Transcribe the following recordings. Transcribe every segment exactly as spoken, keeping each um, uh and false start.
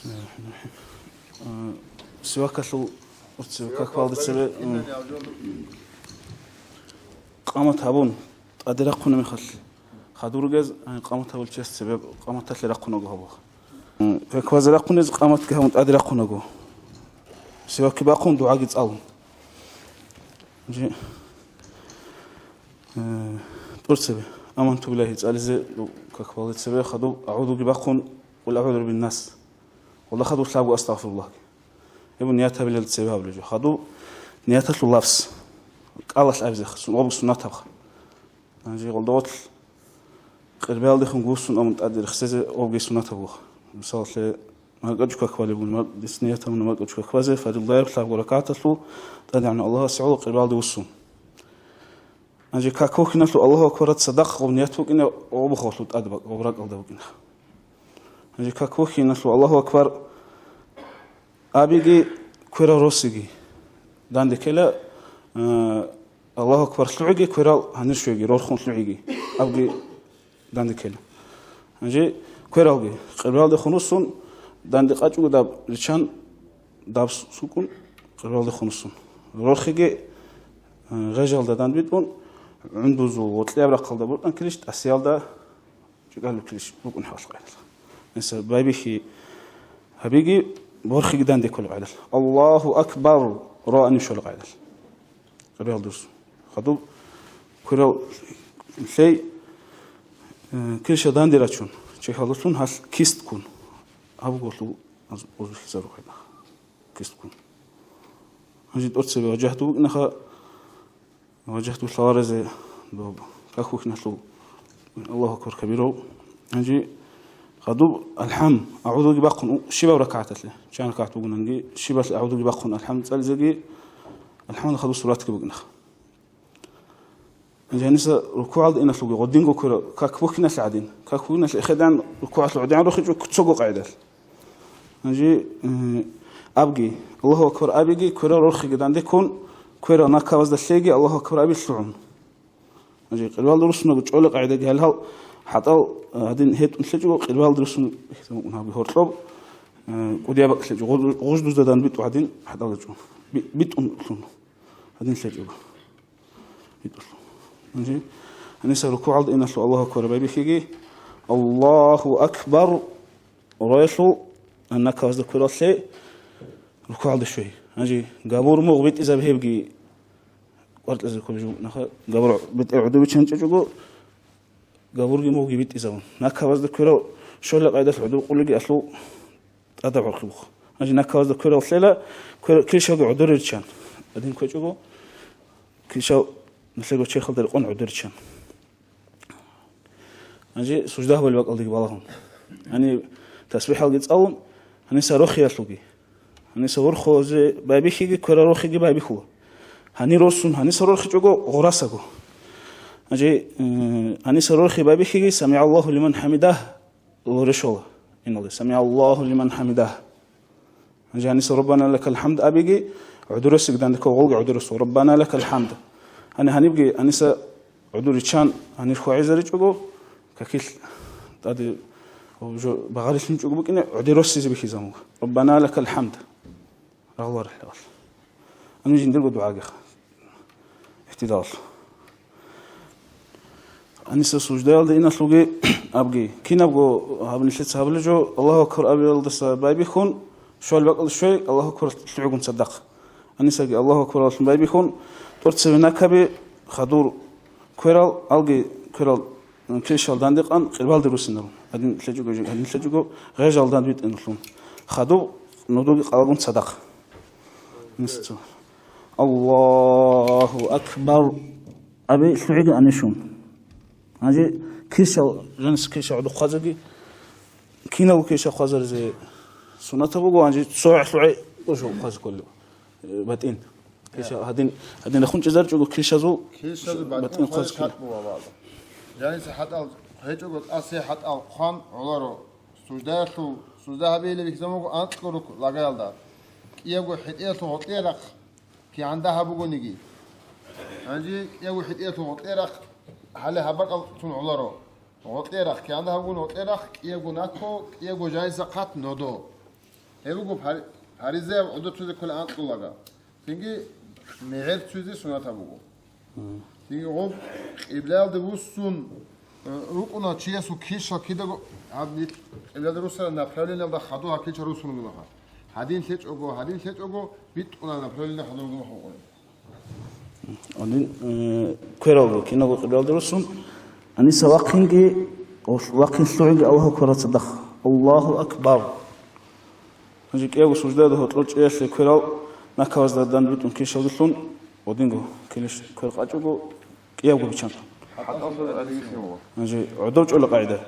А, сивакалъул, урци, как балде цебе, м, къамат гьабун, тӀаде рахъуна мехалъ. Хадур ругез, а, къамат гьабулчияс цебе къаматалъе рахъунаго гьабуха. М, как базе рахъунез къаматги гьабун тӀаде рахъунаго. Сивакги бахъун, дугӀаги цӀалун. Жи, э, тӀур цебе, аманту биллагьи цӀализе, как балде цебе, хадуб, агӀузуги бахъун, къул агӀузу бираббин нас. Гъолда хадуб лъабго астагъфируллагьги. Гьеб ният гьабилел цебе гьабулеб жо. Хадуб нияталъул лафз. КӀалалъ абизе, сун-, гъобги суннатабха. Гьанже гъолда гъорлъ къирбаялдехун гуссун амун тӀаде рехсезе гъобги суннатаб буго. Мисалалъе, маркӀачӀу как балеб буго, мар-, дис ният гьабуна маркӀачӀу как базе, фаризаяб лъабго ракагӀаталъул тӀадегӀан Аллагьасе гӀоло къирбаялде вуссун. Гьанже как бухьиналъул Аллагьу акбарат цадахъ гъоб ният букӀине гъоб бухъалъул тӀаде бакӀ-, гъоб ракӀалда букӀина. Гьанже как бухьиналъул Аллагьу акбар абиги, кверал росиги данде ккела, э, Аллагьу акбар лъугӀиги, кверал гьанир щвеги, рорхун лъугӀиги, абги данде ккела. Гьанже квералги къирбаялдехун вуссун, данде къачӀого даб риччан, даб сукӀун къирбаялдехун вуссун. Рорхиги, э, гъежалда данде битӀун, гӀундузул гъоркьияб рахъалда букӀун килищ, тӀасиялда чӀикӀалъукилищ букӀун хӀалкъ гӀелалъ. Гьесда байбихьи гьабиги, борхиги данде кколеб гӀелалъ. Аллагьу акбар, ро анив щолеб гӀелалъ. Къирбаялде вуссун. Хадуб кверал лъей, э, килищал данде рачун, чехьалдалъун гьалъ кист ккун. Гьаб буго гьалъул аз-, узулъизарухъе. Кист ккун. Гьанже тӀоцебе важагьту букӀинаха, Ваджагьту лъаларезе доб как бухьиналъул Аллагьу акбар кабирав. Гьанже хадуб алхӀам, агӀузуги бахъун, у-, щибаб ракагӀаталъе, чан ракагӀат бугунанги, щибалъе агӀузуги бахъун алхӀам цӀализеги, алхӀамалда хадуб суратги букӀина. Гьанже гьаниса рукугӀалда иналъулги гъодинго кверал, как бухьиналъе гӀадин, как бухьиналъе эхедан рукугӀалъул гӀодигӀан рохичӀо цого къагӀидалъ. Гьанже, э, абги, Аллагьу акбар абиги, кверал рорхиги данде ккун, кверал накабазда лъеги Аллагьу акбар аби лъугӀун. Гьанже къирбаялде руссунаго чӀолеб къагӀидаги гьале гьал хӀатӀал, э, гьадин гьетӀун лъечӀого, къирбаялде руссун гьабги гьоркьоб, э, кӀудияб бакӀ лъечӀо, гъуж-, гъуждузда данде битӀу гьадин хӀатӀал гьечӀо. Би-, битӀун лъун гьадин лъечӀого. Гьанже гьаниса рукугӀалда иналъул Аллагьу акбар байбихьиги, Аллагьу акбар роялъул накабазда кверал лъей рукугӀалде щвей. Гьанже габур мугъ битӀизаб гьебги кӀваркьазе кколеб жо букӀинаха, габур бетӀер гӀодобе чанчӀичӀого, габурги мугъги битӀизабун. Накабазда кверал щолеб къайдалъ гӀодоб къулиги алъул тӀадаб гӀорхъи бухъ. Гьанже накабазда кверал лъела, квер-, килщалги гӀодоре риччан. Гьадин ккечӀого, килщал нилъего черхалда рекъон гӀодоре риччан. Гьанже сужда гьабулеб бакӀалдеги балагьун. Гьаниб тасбихӀалги цӀалун, гьаниса рохиялъулги. Гьаниса гьорхозе байбихьиги, кверал рохиги байбихьула. Гьанир росун, гьаниса рорхичӀого гъорасаго. Гьанже, э, гьаниса рорхи байбихьиги, «СамигӀаллагьу лиман хӀамидагь» лорешола. Иналде, «СамигӀаллагьу лиман хӀамидагь». Гьанже гьаниса «Раббана лакал хӀамд» абиги, гӀодоресиги данде ккола, гъолги гӀодоресул, «Раббана лакал хӀамд». Гьани гьанибги гьаниса гӀодор риччан, гьанир хьвагӀизаричӀого, какил тӀаде жо багъарилъунчӀого букӀине, гӀодор росизе бихьизабуна: «Раббана лакал хӀамд». Рагъуларелъул. Гьаниб жиндирго дугӀагиха. Ихтидал. Гьаниса суждаялда иналъулги абги. Кинабго гьаб нилъеца гьабулеб жо, Аллагьу акбар абиялдаса байбихьун, щвал бакӀалде щвей, Аллагьу акбар лъугӀугун цадахъ. Гьанисаги Аллагьу акбаралъун байбихьун, тӀоцеве накаби, хадур кверал, алги кверал, м, килщал данде къан къирбалде руссинарун. Гьадин лъечӀого, гьадин лъечӀого гъежал данде битӀиналъун. Хадуб нодоги къалагун цадахъ. Гьаниса цо. Аллагьу акбар. Аби лъугӀиги анишун. Гьанже килщал, жанис килщал гӀодо хъвазеги, кинав килщал хъвазаризе суннатаб буго, гьанже цо гӀахӀлугӀи хъваз кколеб. Э, батӀин. Килщал гьадин, гьадин рахун чӀезарчӀого килщазул Килщазул батӀин батӀин хъваз хъваз кколеб. Жаниса хӀатӀал гьечӀого, тӀасе хӀатӀал хъван гӀоларо. Суждаялъул, сужда гьабиялъе бихьизабуго анкьго рук лагаялда. КӀиябго хӀетӀеялъул гъоркье рахъ кигӀан дагьаб бугониги. Гьанже кӀиябго хӀетӀеялъул гъоркье рахъ гьале гьаб бакӀал цун гӀоларо. Гъоркье рахъ кигӀан дагьаб бугони гъоркье рахъ, кӀиябго накӀкӀо, кӀиябго жаниса хъат нодо. Гьеб буго фар-, фаризаяб гӀодор цозе кколеб анкьго лага. Цинги мегӀер цозе сунатаб буго. Цинги гъоб къиблаялде вуссун, э, рукӀуна чиясул килщал кидаго, гьаб нилъ къиблаялде руссараб направлениялда хадур гьаб килчал руссун ругелаха. Гьадин лъечӀого, гьадин лъечӀого, битӀуна направлениялда хадур ругелаха. Гьадин, э, квералги, киналго къиблаялде руссун, гьаниса вахъинги, вахъин лъугӀинги Аллагьу акбаралда цадахъ. Аллагьу акбар. Гьанже кӀиябго суждада гьоркьор чӀеялъе кверал накабазда данде битӀун килщалдулъун, гьадинго килищ квер къачӀого кӀиябго биччан. Гьанже гӀодов чӀола къагӀида.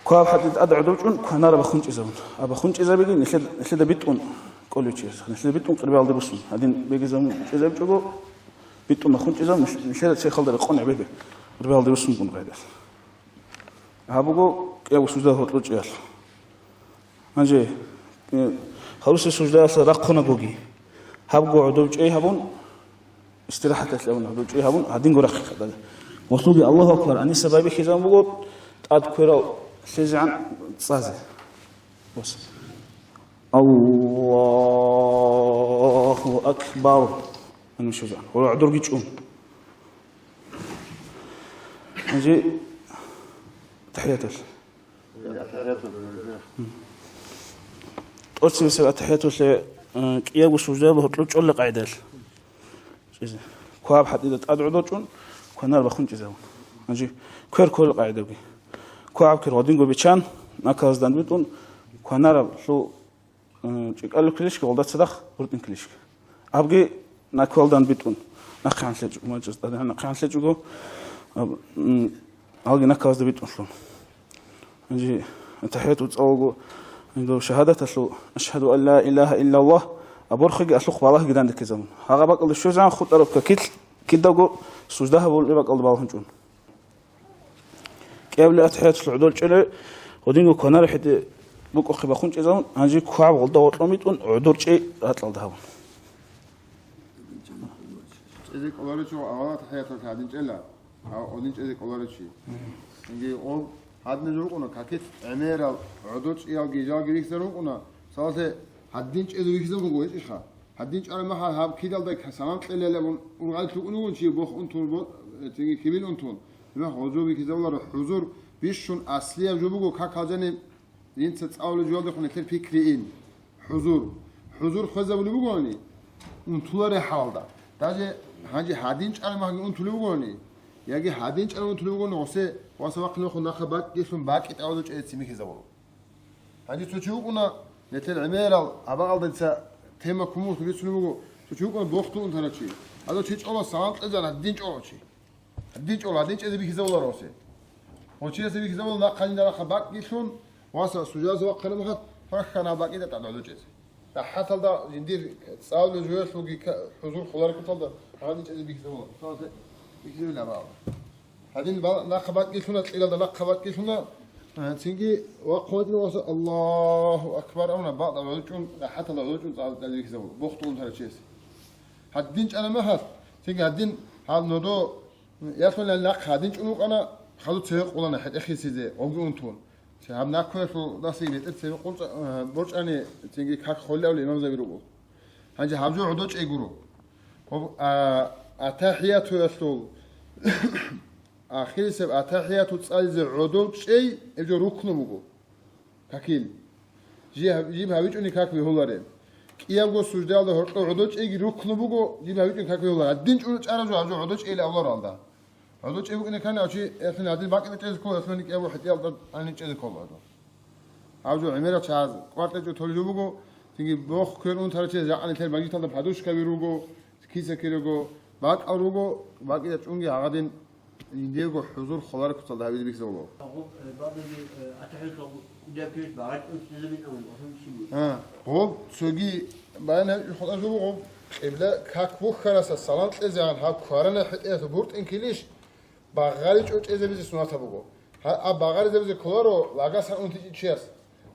Кваб хӀатӀида тӀад гӀодов чӀун, кванараб бахун чӀезабун. А бахун чӀезабиги нилъед-, нилъеда битӀун кӀолев чияс. Нилъеда битӀун къирбаялде руссун. Гьадин бегизабун чӀезабичӀого, битӀун бахун чӀезабун, нилъ-, нилъеда цехалда рекъон гӀебеги къирбаялде руссун бун къагӀидалъ. Гьаб буго кӀиябго суждада гьоркьор чӀеялъ. Гьанже, э, гьарусе суждаялъа рахъунагоги, гьабго гӀодов чӀей гьабун, истирахӀаталъе абун гӀодов чӀей гьабун, гьадинго рахъиха. Гъолъулги Аллагьу акбар, гьаниса байбихьизабун буго, тӀад кверал лъезегӀан цӀазе. Бос. Аллагьу акбар. Гьанив щвезегӀан. Гъола гӀодорги чӀун. Гьанже тахӀияталъ. ТӀоцебесеб атахӀиятулъе, э, кӀиябго суждаял гьоркьор чӀолеб къагӀидалъ. Чизе. Кваб хӀатӀида тӀад гӀодов чӀун, кванар бахун чӀезабун. Гьанже квер кколел къагӀидаги. Кваб квер гьадинго биччан, накалазда данде битӀун, кванараб лъу М, чӀикӀалил килищги, гъолда цадахъ буртӀин килищги. Абги наквалда данде битӀун, нахъе гьанлъечӀого, мажлис тӀадегӀан нахъе гьанлъечӀого, аб-, м, гьалги наквазда битӀунлъун. Гьанже атахӀият уцӀа вуго, гьанже шагьадаталъул, «Ашгьаду ан ла илагьа иллаллагь», абурхъиги алъухъ балагьги данде ккезабун. Гьагъа бакӀалда щвезегӀан хутӀараб какил кидаго сужда гьабулеб бакӀалда балагьун чӀун. КӀиабилеб атахӀияталъул гӀодор чӀела, гьадинго кванараб хӀетӀе букӀухъе бахун чӀезабун, гьанже кваб гъолда гъоркьор битӀун гӀодор чӀей ракьалда гьабун. ЧӀезе кӀоларичи авал атахӀияталъ гьадин чӀела, а гьадин чӀезе кӀоларичи. Цинги гъоб гьадин рукӀуна, какилъ гӀемерал гӀодор чӀеялги жалги рихьизарун рукӀуна, салалъе гьадин чӀезе вихьизабун буго гьечӀищха? Гьадин чӀараб мехалъ гьаб кидалда салам кьелилан абун ургъалилъ рукӀун вугин чи бох унтун, бо-, цинги кибил унтун. Гьебмехалъ гьозо бихьизабуларо хӀузур бищун аслияб жо буго как гьал жаниб, инца цӀалулеб жоялдехун нилъер пикри ин. ХӀузур. ХӀузур хвезабулеб бугони, унтулареб хӀалалда. Даже гьанже гьадин чӀараб мехалъги унтулеб бугони, яги гьадин чӀараб унтулеб бугони, гъосе васа вахъинехун нахъа бакӀгилъун бакӀи тӀагӀуду чӀезе цин бихьизабуро. Гьанже цо чи вукӀуна, нилъер гӀемерал, абагъалда дица тема кумухлъи бицунеб буго, цо чи вукӀуна бохтун унтарав чи. Гьадав чи чӀола салам кьезегӀан гьадин чӀола чи. Гьадин чӀола, гьадин чӀезе бихьизабуларо гъосе. Гъочиясе бихьизабула нахъа гьанже нахъа бакӀгилъун, васа суждаялдаса вахъараб мехалъ, рахьана бакӀида тӀад гӀодов чӀезе. РахӀаталда жиндир цӀалулеб жоялъулги ка-, хӀузур холариккуталда гьадин чӀезе бихьизабула. Бихьизабила абагъалда. Гьадин ба-, нахъа бакӀгилъуна, кьиралда нахъа бакӀгилъуна, а, цинги вахъун вачӀуна ва Аллагьу акбар абуна, бакъда гӀодов чӀун, рахӀаталда гӀодов чӀун цӀалда бихьизабула, бохтун унтарав чиясе. Гьадин чӀараб мехалъ, цинги гьадин гьал нодо, ялъуна нахъа гьадин чӀун вукӀана, хадур цеве къулана хӀетӀехъисизе, гъобги унтун. Ци гьаб накваялъул дасиги бетӀер цеве къулчӀа-, а, борчӀани, цинги как холевли имамзаби руго. Гьанже гьаб жо гӀодов чӀей гуро. Гьоб, а, атахӀиятуялъул Ахирисеб атахӀияту цӀализе гӀодов чӀей, гьеб жо рукну буго. Какил. Жи-, жиб гьавичӀони как бегьуларе. КӀиябго суждаялда гьоркьор гӀодов чӀейги рукну буго, жиб гьавичӀони как бегьуларе. Гьадин чӀун чӀарав жо гьаб жо гӀодов чӀейилан авларо гьалда. ГӀодов чӀей букӀине ккани, гьав чи, гьелъин гьадин бакӀида чӀезе ккола, гьелъин кӀиябго хӀетӀиялда гьанин чӀезе ккола гьадин. Гьав жо гӀемерал чагӀаз кӀвар тӀечӀо толеб жо буго, цинги бох квер унтарав чияс ракъанилъер бажиталда падушкаби руго, кисаки руго, бакӀал руго, бакӀида чӀунги гьагъадин жиндиего хӀузур холариккуталда гьабизе бихьизабула. Гьагъу, э, бадуги, э, атахӀияталъул кӀудияб килищ багъичӀун чӀезабин абун, ахун чӀиги. А, гъоб цоги баян гьабичӀо хутӀа жо буго, къибла как бухьараса салам кьезегӀан гьаб кварана хӀетӀеялъул буртӀин килищ, багъаричӀо чӀезабизе сунатаб буго. Гьа, а багъаризабизе кколаро лагасан унтичӀев чияс.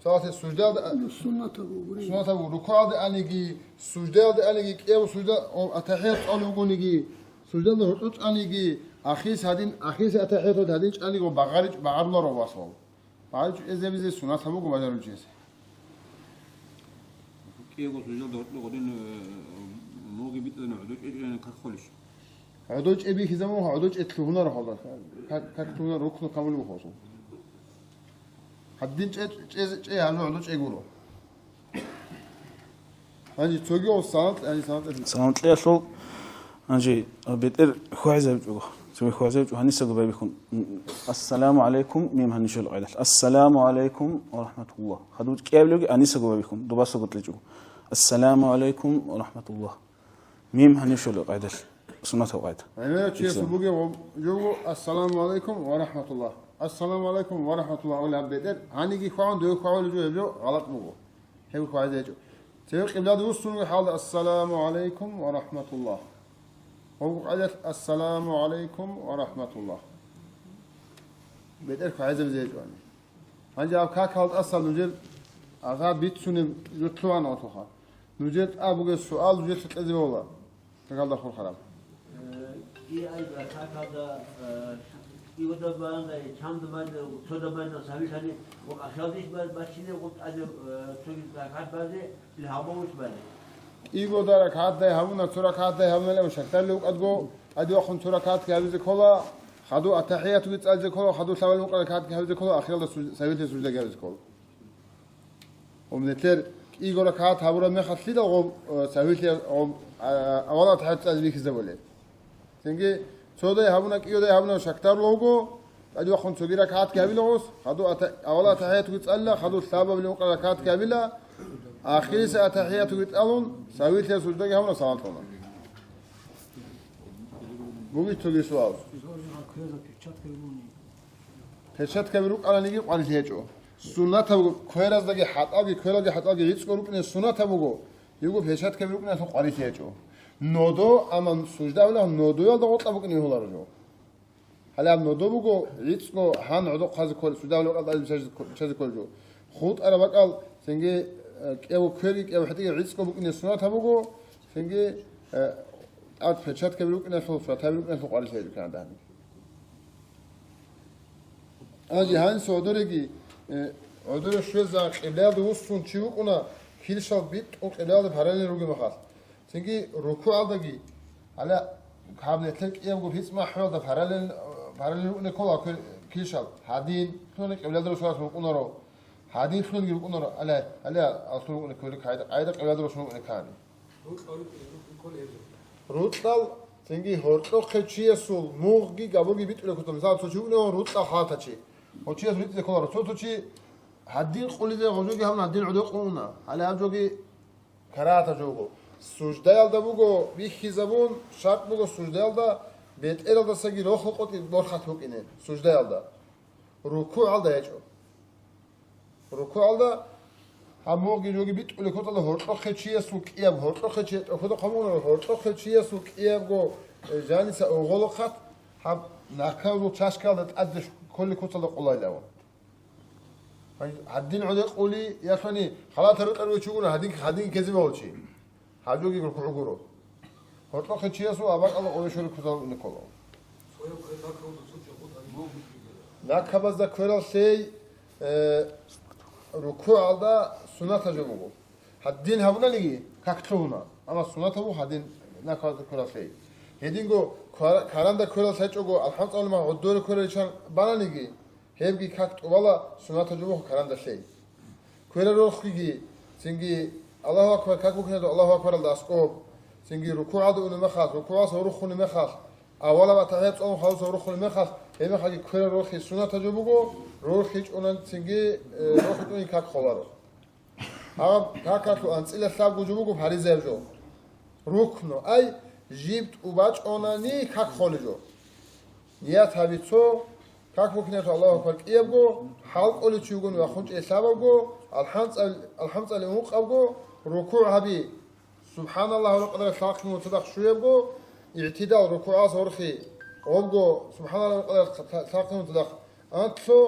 Салате суждаялда а-, суннатаб буго, гури. Суннатаб буго. РукугӀалде аниги, суждаялде аниги, кӀиябго сужда, о, атахӀият цӀалулев вугониги, суждаялда гьоркьор чӀаниги, ахирис гьадин, ахирис атахӀият гьадин чӀаниги ва багъарич-, багъаруларо васал. БагӀаричӀо чӀезабизе суннатаб буго бажарулев чиясе. Эго суждалда гьоркьоб гъодин, э, моги битӀизабуна гӀодов чӀечӀони как холищ? ГӀодов чӀечӀ бихьизабун, гӀодов чӀечӀ лъугьунар гьалда. Как, как лъугьунар рукну камул бухосун. Гьадин чӀечӀ, чӀечӀ, чӀечӀ, гьанже гӀодов чӀечӀ гуро. Гьанже цоги ос салам кье, гьанже салам кье. Салам кьеялъул, гьанже бетӀер хьвагӀизабичӀого. Цоги хьвагӀизабичӀого, гьанисаго байбихьун. Ассаламу гӀалайкум, мим гьанишал къайдалъ. Ассаламу гӀалайкум ва рахӀматуллагь. Хадуб кӀиабилевги гьанисаго байбихьун, дубасаго кьечӀого. Ассаламу гӀалайкум ва рахӀматуллагь. Мим гьанишал къайдалъ. Суннатал къайда. ГӀемерав чиясул бугеб жо буго, «Ассаламу гӀалайкум ва рахӀматуллагь. Ассаламу гӀалайкум ва рахӀматуллагь», абула гьаб бетӀер, гьаниги хьвагӀун, дов хьвагӀулев жо гьеб жо гъалатӀ буго. Гьев хьвагӀизе гьечӀо. Цеве къиблада вуссунго хӀалда, «Ассаламу гӀалайкум ва рахӀматуллагь». Гьеб къайдалъ, «Ассаламу гӀалайкум ва рахӀматуллагь». БетӀер хьвагӀизабизе гьечӀо гьаниб. Гьанже гьаб какал тӀасал нужер агъа бицунеб жо лъугьана гьалъулха. Нужер тӀад бугеб суал нужеца кьезе бегьула. Какалда хурхараб. Э, и ай какалда, э, ивода банда, чамда банда, цода банда, сабилъани, ва къашалдиш ба-, бачине гъутӀазе, э, цоги ракагӀат базе, ил гьабулус базе. Ивода ракагӀатдай гьабуна, цо ракагӀатдай гьабуна, лев шарталли укӀадго, ади вахъун цо ракагӀатги гьабизе ккола, хадув атахӀиятуги цӀализе ккола, хадув лъабал мукъа ракагӀатги гьабизе ккола, ахиралда су-, сабилъе суждаги гьабизе ккола. Гьеб нилъер кӀиго ракагӀат гьабураб мехалъ лъидал гъоб, э, сабилъе гъоб, а, авал атахӀият цӀализе бихьизабулеб? Цинги цодай гьабуна, кӀиодай гьабуна шакдарулавго, тӀаде вахъун цоги ракагӀатги гьабила гъос, хадув ата-, авал атахӀиятуги цӀалила, хадув лъабабилеб мукъа ракагӀатги гьабила, ахириса атахӀиятуги цӀалун, сабилъе суждаги гьабуна, салам кьуна. Бугищ цоги суал? Перчаткаби рукӀараниги къварилъи гьечӀо. Суннатаб квераздаги хӀатӀалги, квералги хӀатӀалги гӀицӀго рукӀине суннатаб буго, йиго перчаткаби рукӀиналъул къварилъи гьечӀо. Нодо, амма сужда авлахун нодоялда гъоркьа букӀине бегьуларо жо. Гьале гьаб нодо буго, гӀицӀго гьан гӀодохъазе кколеб, сужда авлахун гъоркьа бичазе кколеб жо. ХутӀараб бакӀал, цинги, э, кӀиябго кверги кӀиябго хӀатӀиги гӀицӀго букӀине суннатаб буго, цинги, э, тӀад перчаткаби рукӀиналъул, суннатаби рукӀиналъул къварилъи гьечӀо кканадани. Гьанже гьанис гӀодореги, э, гӀодоре щвезегӀан къиблаялда вуссун чи вукӀуна, килщал битӀун къиблаялда параллел ругеб мехалъ. Цинги рукугӀалдаги, гьале гьаб нилъер кӀиябго пицӀ махӀгьуялда параллел, параллел рукӀине ккола килщал, гьадин лъугьуна къиблаялда росулас рукӀунаро, гьадин лъугьунги рукӀунаро, гьале, гьале алъун рукӀине кколеб къайда, къайда къиблаялда росун рукӀине ккани. Рукьал, цинги гьоркьохъев чиясул мугъги габурги битӀулеб ккола. Мисал, цо чи вукӀунев рукьал халатав чи. Гьев чияс ритӀизе кколаро. Цо-цо чи гьадин къулизе гъожоги гьабуна, гьадин гӀодов къуна. Гьале гьаб жоги карагьатаб жо буго. Суждаялда буго бихьизабун, шартӀ буго суждаялда бетӀералдасаги рохел къотӀи борхат букӀине суждаялда. РукугӀалда гьечӀо. РукугӀалда гьаб мугъги жоги битӀулеб ккола гьоркьохъев чиясул кӀияб, гьоркьохъев чи, тӀохьуда хъамуна, гьоркьохъев чиясул кӀиябго, э, жаниса оголахъат гьаб нахъавзул чашкаялда тӀаде кколеб ккола къулайилавун. Гьадин гӀодов къули, яхъани, халатал рукьарав чи вугони, гьадин, гьадин ккезе бегьула чи. Гьаб жоги рукугӀ гуро. Гьоркьохъев чиясул абакӀалда къоло щолеб ккола рукӀине ккола. Накабазда кверал лъей, э, рукугӀалда суннатаб жо буго. Гьадин гьабунаниги, как лъугьуна. Амма суннатаб буго гьадин накабазда кверал лъей. Гьединго квара-, каранда кверал лъечӀого, алхӀам цӀалулеб мехалъ гӀодоре кверал риччан бананиги, гьебги как тӀубала, суннатаб жо буго каранда лъей. Кверал рорхиги, цинги Аллагьу акбар, как букӀиналъул Аллагьу акбаралда аскӀоб, цинги рукугӀалде унеб мехалъ, рукугӀалдаса гьоркьоб унеб мехалъ, авалаб атахӀият цӀалун хадусеб гьоркьоб унеб мехалъ, гьеб мехалъги кверал рорхи суннатаб жо буго, рорхичӀони цинги, э, рорхичӀони как холаро. Гьаб какалъул анцӀила лъабго жо буго фаризаяб жо. Рукну, ай, жиб тӀубачӀонани как холеб жо. Ният гьабицо, как букӀиналъул Аллагьу акбар кӀиябго, хӀалкӀолев чи вугони вахъун чӀей лъабабго, алхӀам цӀал-, алхӀам цӀалев ункъабго, рукугӀ гьаби, субхӀаналлагь гьабураб къадаралъ лъалхъин цадахъ щуябго, игӀтидал, рукугӀалдаса гьорхи, гъобго, субхӀаналлагь гьабураб къадаралъ лъалхъин цадахъ анлъго,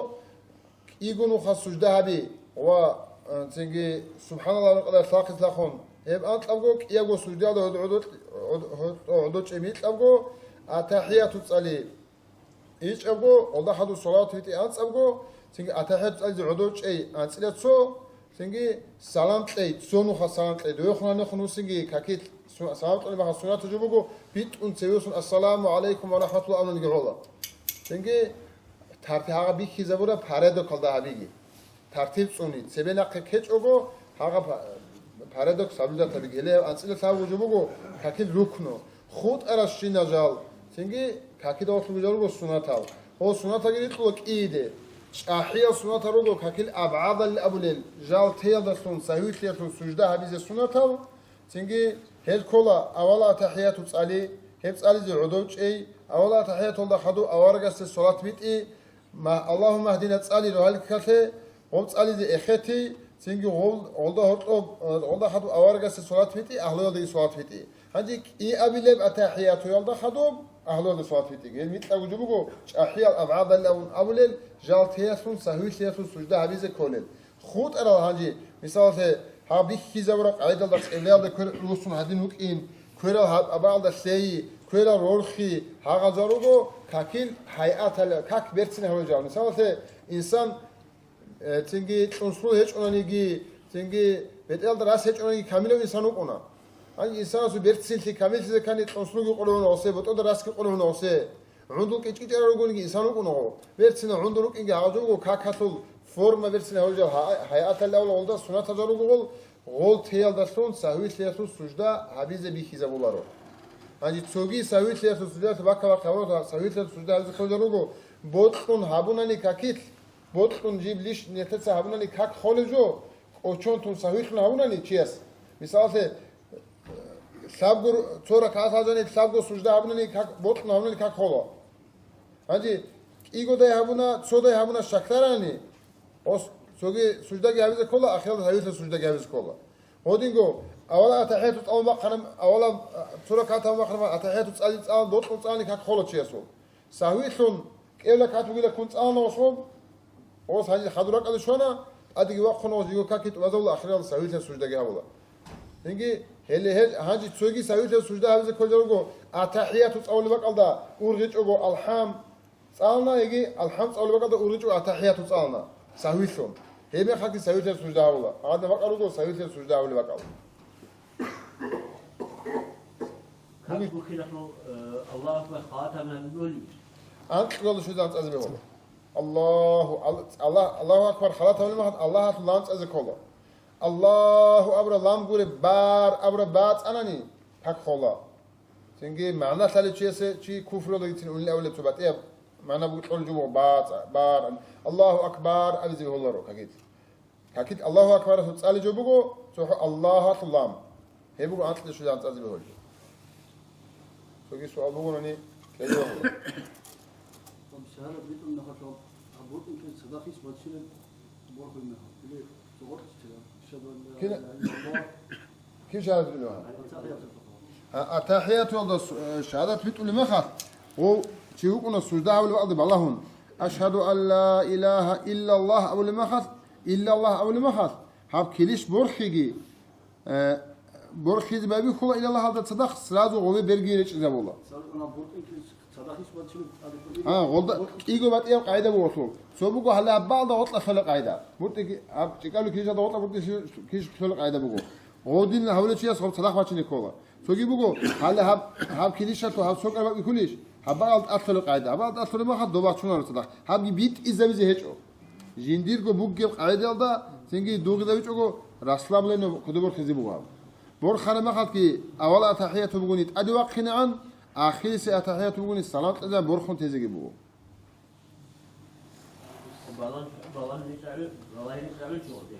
кӀиго нухалъ сужда гьаби ва, э, цинги субхӀаналлагь гьабураб къадаралъ лъалхъин цадахъ ун. Гьеб анкьабго кӀиябго суждаялда гӀодов, гӀодов, гӀодов, гӀодов чӀей микьабго, атахӀияту цӀали ичӀабго, гьелда хадуб салават витӀи анцӀабго, цинги атахӀияту цӀализе гӀодов чӀей анцӀила цо, Цинги салам кьей, цо нуха салам кьей, довехун гьанихун вуссинги какил су-, салам кьолеб мехалъ сунатаб жо буго, битӀун цевесун «Ассаламу гӀалайкум ва рахӀматуллагь» абуниги гӀола. Цинги тарти гьагъа бихьизабура порядокалда гьабиги. Тартиб цӀуни, цебе нахъе ккечӀого, гьагъа па-, порядок соблюдать гьабиги. Гьеле анцӀила лъабго жо буго, какил рукну. ХутӀарал щинал жал, цинги какида гъорлъ бугел руго сунатал. Гъо сунаталги рикьула кӀииде. ЧӀахӀиял сунатал руго какил абгӀадал абулел, жал теялдалъун, сагьвилъиялъун сужда гьабизе сунатал. Цинги гьел ккола авала атахӀияту цӀали, гьеб цӀализе гӀодов чӀей, авала атахӀияталда хадуб аварагасде салат битӀи, ма-, Аллагьумма гьдина цӀали рогьалил ккалъе, гъоб цӀализе эхети, цинги гъол-, гъолда гьоркьоб, гъолда хадуб аварагасе салат битӀи, агьлуялдаги салат битӀи. Гьанже кӀиабилеб атахӀиятуялда хадуб агьлуялда салат битӀиги. Гьел микьа гужу буго, чӀахӀиял абгӀадаллавун абулел, жал теялъун, сагьвилъиялъун сужда гьабизе кколел. ХутӀарал гьанже, мисалалъе, гьаб бихьизабураб къагӀидалда кьиблаялда квер руссун гьадин вукӀин, кверал гьаб-, абаалда лъейи, кверал рорхи, гьагъазаруго какил гьайатал, как берцин гьаве жал. Мисалалъе, инсан, э, цинги кьунсрул гьечӀонаниги, цинги бетӀералда рас гьечӀонаниги камилав инсан вукӀуна. Гьанже инсанасул берцинлъи камиллъизе ккани кьунсруги къулевуна гъосе, ботӀода расги къулевуна гъосе. ГӀундул кӀичӀичӀарал ругониги инсан вукӀуна гъо. Берцина гӀундул рукӀинги гьагъазул руго какалъул форма берцина гьаве жал гьа-, гьайатал авла гъолда сунатал жал руго гъол, гъол теялдалъун сагьвилъиялъул сужда гьабизе бихьизабуларо. Гьанже цоги сагьвилъиялъул суждаялъул баккабахъ гьавураб сагьвилъиялъул сужда гьабизе кколел жал руго, бокьун гьабунани какилъ, бокьун жиб лиш нилъеца гьабунани как холев жо, кӀочон тун сагьвилъун гьабунани чияс. Мисалалъе, лъабго ру-, цо ракагӀат гьабунани, лъабго сужда гьабунани как, бокьун гьабунани как холо. Гьанже кӀигодай гьабуна, цодай гьабуна щакларани, ос-, цоги суждаги гьабизе ккола, ахиралда гьавилъа суждаги гьабизе ккола. Гьодинго, авала атахӀияту цӀалун бахъана, авала, а, цо ракагӀат гьабун бахъана, атахӀияту цӀали цӀалан, бокьун цӀалани как холо чиясул. Сагьвилъун кӀел ракагӀат бугила ккун цӀалана гъосул, гъос гьанже хадур ракӀалде щвана, тӀадеги вахъуна гъос жиго каки тӀубазабула, ахирал сагьвилъа суждаги гьабула. Цинги гьеле гьел гьанже цоги сагьвилъа сужда гьабизе кколел руго, атахӀияту цӀалулеб бакӀалда ургъичӀого алхӀам цӀална, яги алхӀам цӀалулеб бакӀалда ургъичӀого атахӀияту цӀална, сагьвилъун. Гьеб мехалъги сагьвилъа сужда гьабула. Гьадин бакӀал руго сагьвилъа сужда гьабулеб бакӀал. Как бухилахъул, э, Аллагьу акбар халатаб набиулли? Анкьго щвезан цӀазе бегьула. Аллагьу, Ал-, Аллагь, Аллагьу акбар халатаб набиулли, Аллагьалъул лам цӀазе ккола. Аллагьу абура лам гуре, бар абура ба цӀанани, как хола. Цинги магӀна лъалев чиясе чи куфрулегицин унел авлеб цо батӀияб магӀна буго кьолеб жо буго, ба цӀа-, бар, Аллагьу акбар абизе бегьуларо кагит. Какит Аллагьу акбаралъул цӀали жо буго, цохӀо Аллагьалъул лам. Гьеб буго анкьде щвезан цӀазе бегьулеб. Цоги суал бугони, кьезе вахъуна. Ам шагьадат битӀун мехалъ гьаб бутӀинкин цадахъ иш бачилан борхун мехалъ. Или цогъоркьчила. Ашгьаду ан ла Кина? Илагьа иллаллагь. Кин шагьадат битӀун мехалъ? АтахӀияту. А, атахӀиятуялда су-, э, шагьадат битӀулеб мехалъ, гъов чи вукӀуна сужда гьавулеб бакӀалде балагьун. Ашгьаду ан ла илагьа иллаллагь абулеб мехалъ, иллаллагь абулеб мехалъ, гьаб килищ борхиги, э, борхизе байбихьула иллаллагьалда цадахъ, сразу гъове берги речӀчӀизабула. Сразу гьаб бутӀинкин цадахъ иш бачилан тӀаде кколин. А, гъолда кӀиго батӀияб къагӀида буго лъул. Цо буго гьале гьаб бакӀалда гъоркьа лъолеб къагӀида. БутӀи-, гьаб чӀикӀалу килищалда гъоркьа бутӀи-, килищ лъолеб къагӀида буго. Гъодин гьавулев чияс гъаб цадахъ бачине ккола. Цоги буго, гьале гьаб, гьаб килищалъул гьаб сокӀал бакӀ бихьулищ? Гьаб бакӀал тӀад лъолеб къагӀида. Гьаб бакӀал тӀад лъолеб мехалъ доба чунаро цадахъ. Гьабги битӀизабизе гьечӀо. Жиндирго бугеб къагӀидаялда цинги дугъизабичӀого расслабленно кодобе борхизе буго гьаб. Борхараб мехалъги авал атахӀияту бугони тӀаде вахъинегӀан, ахирисе атахӀияту бугони салам кьезегӀан борхун тезеги буго. Балан, балан ричӀаби, балай ричӀаби чӀоте.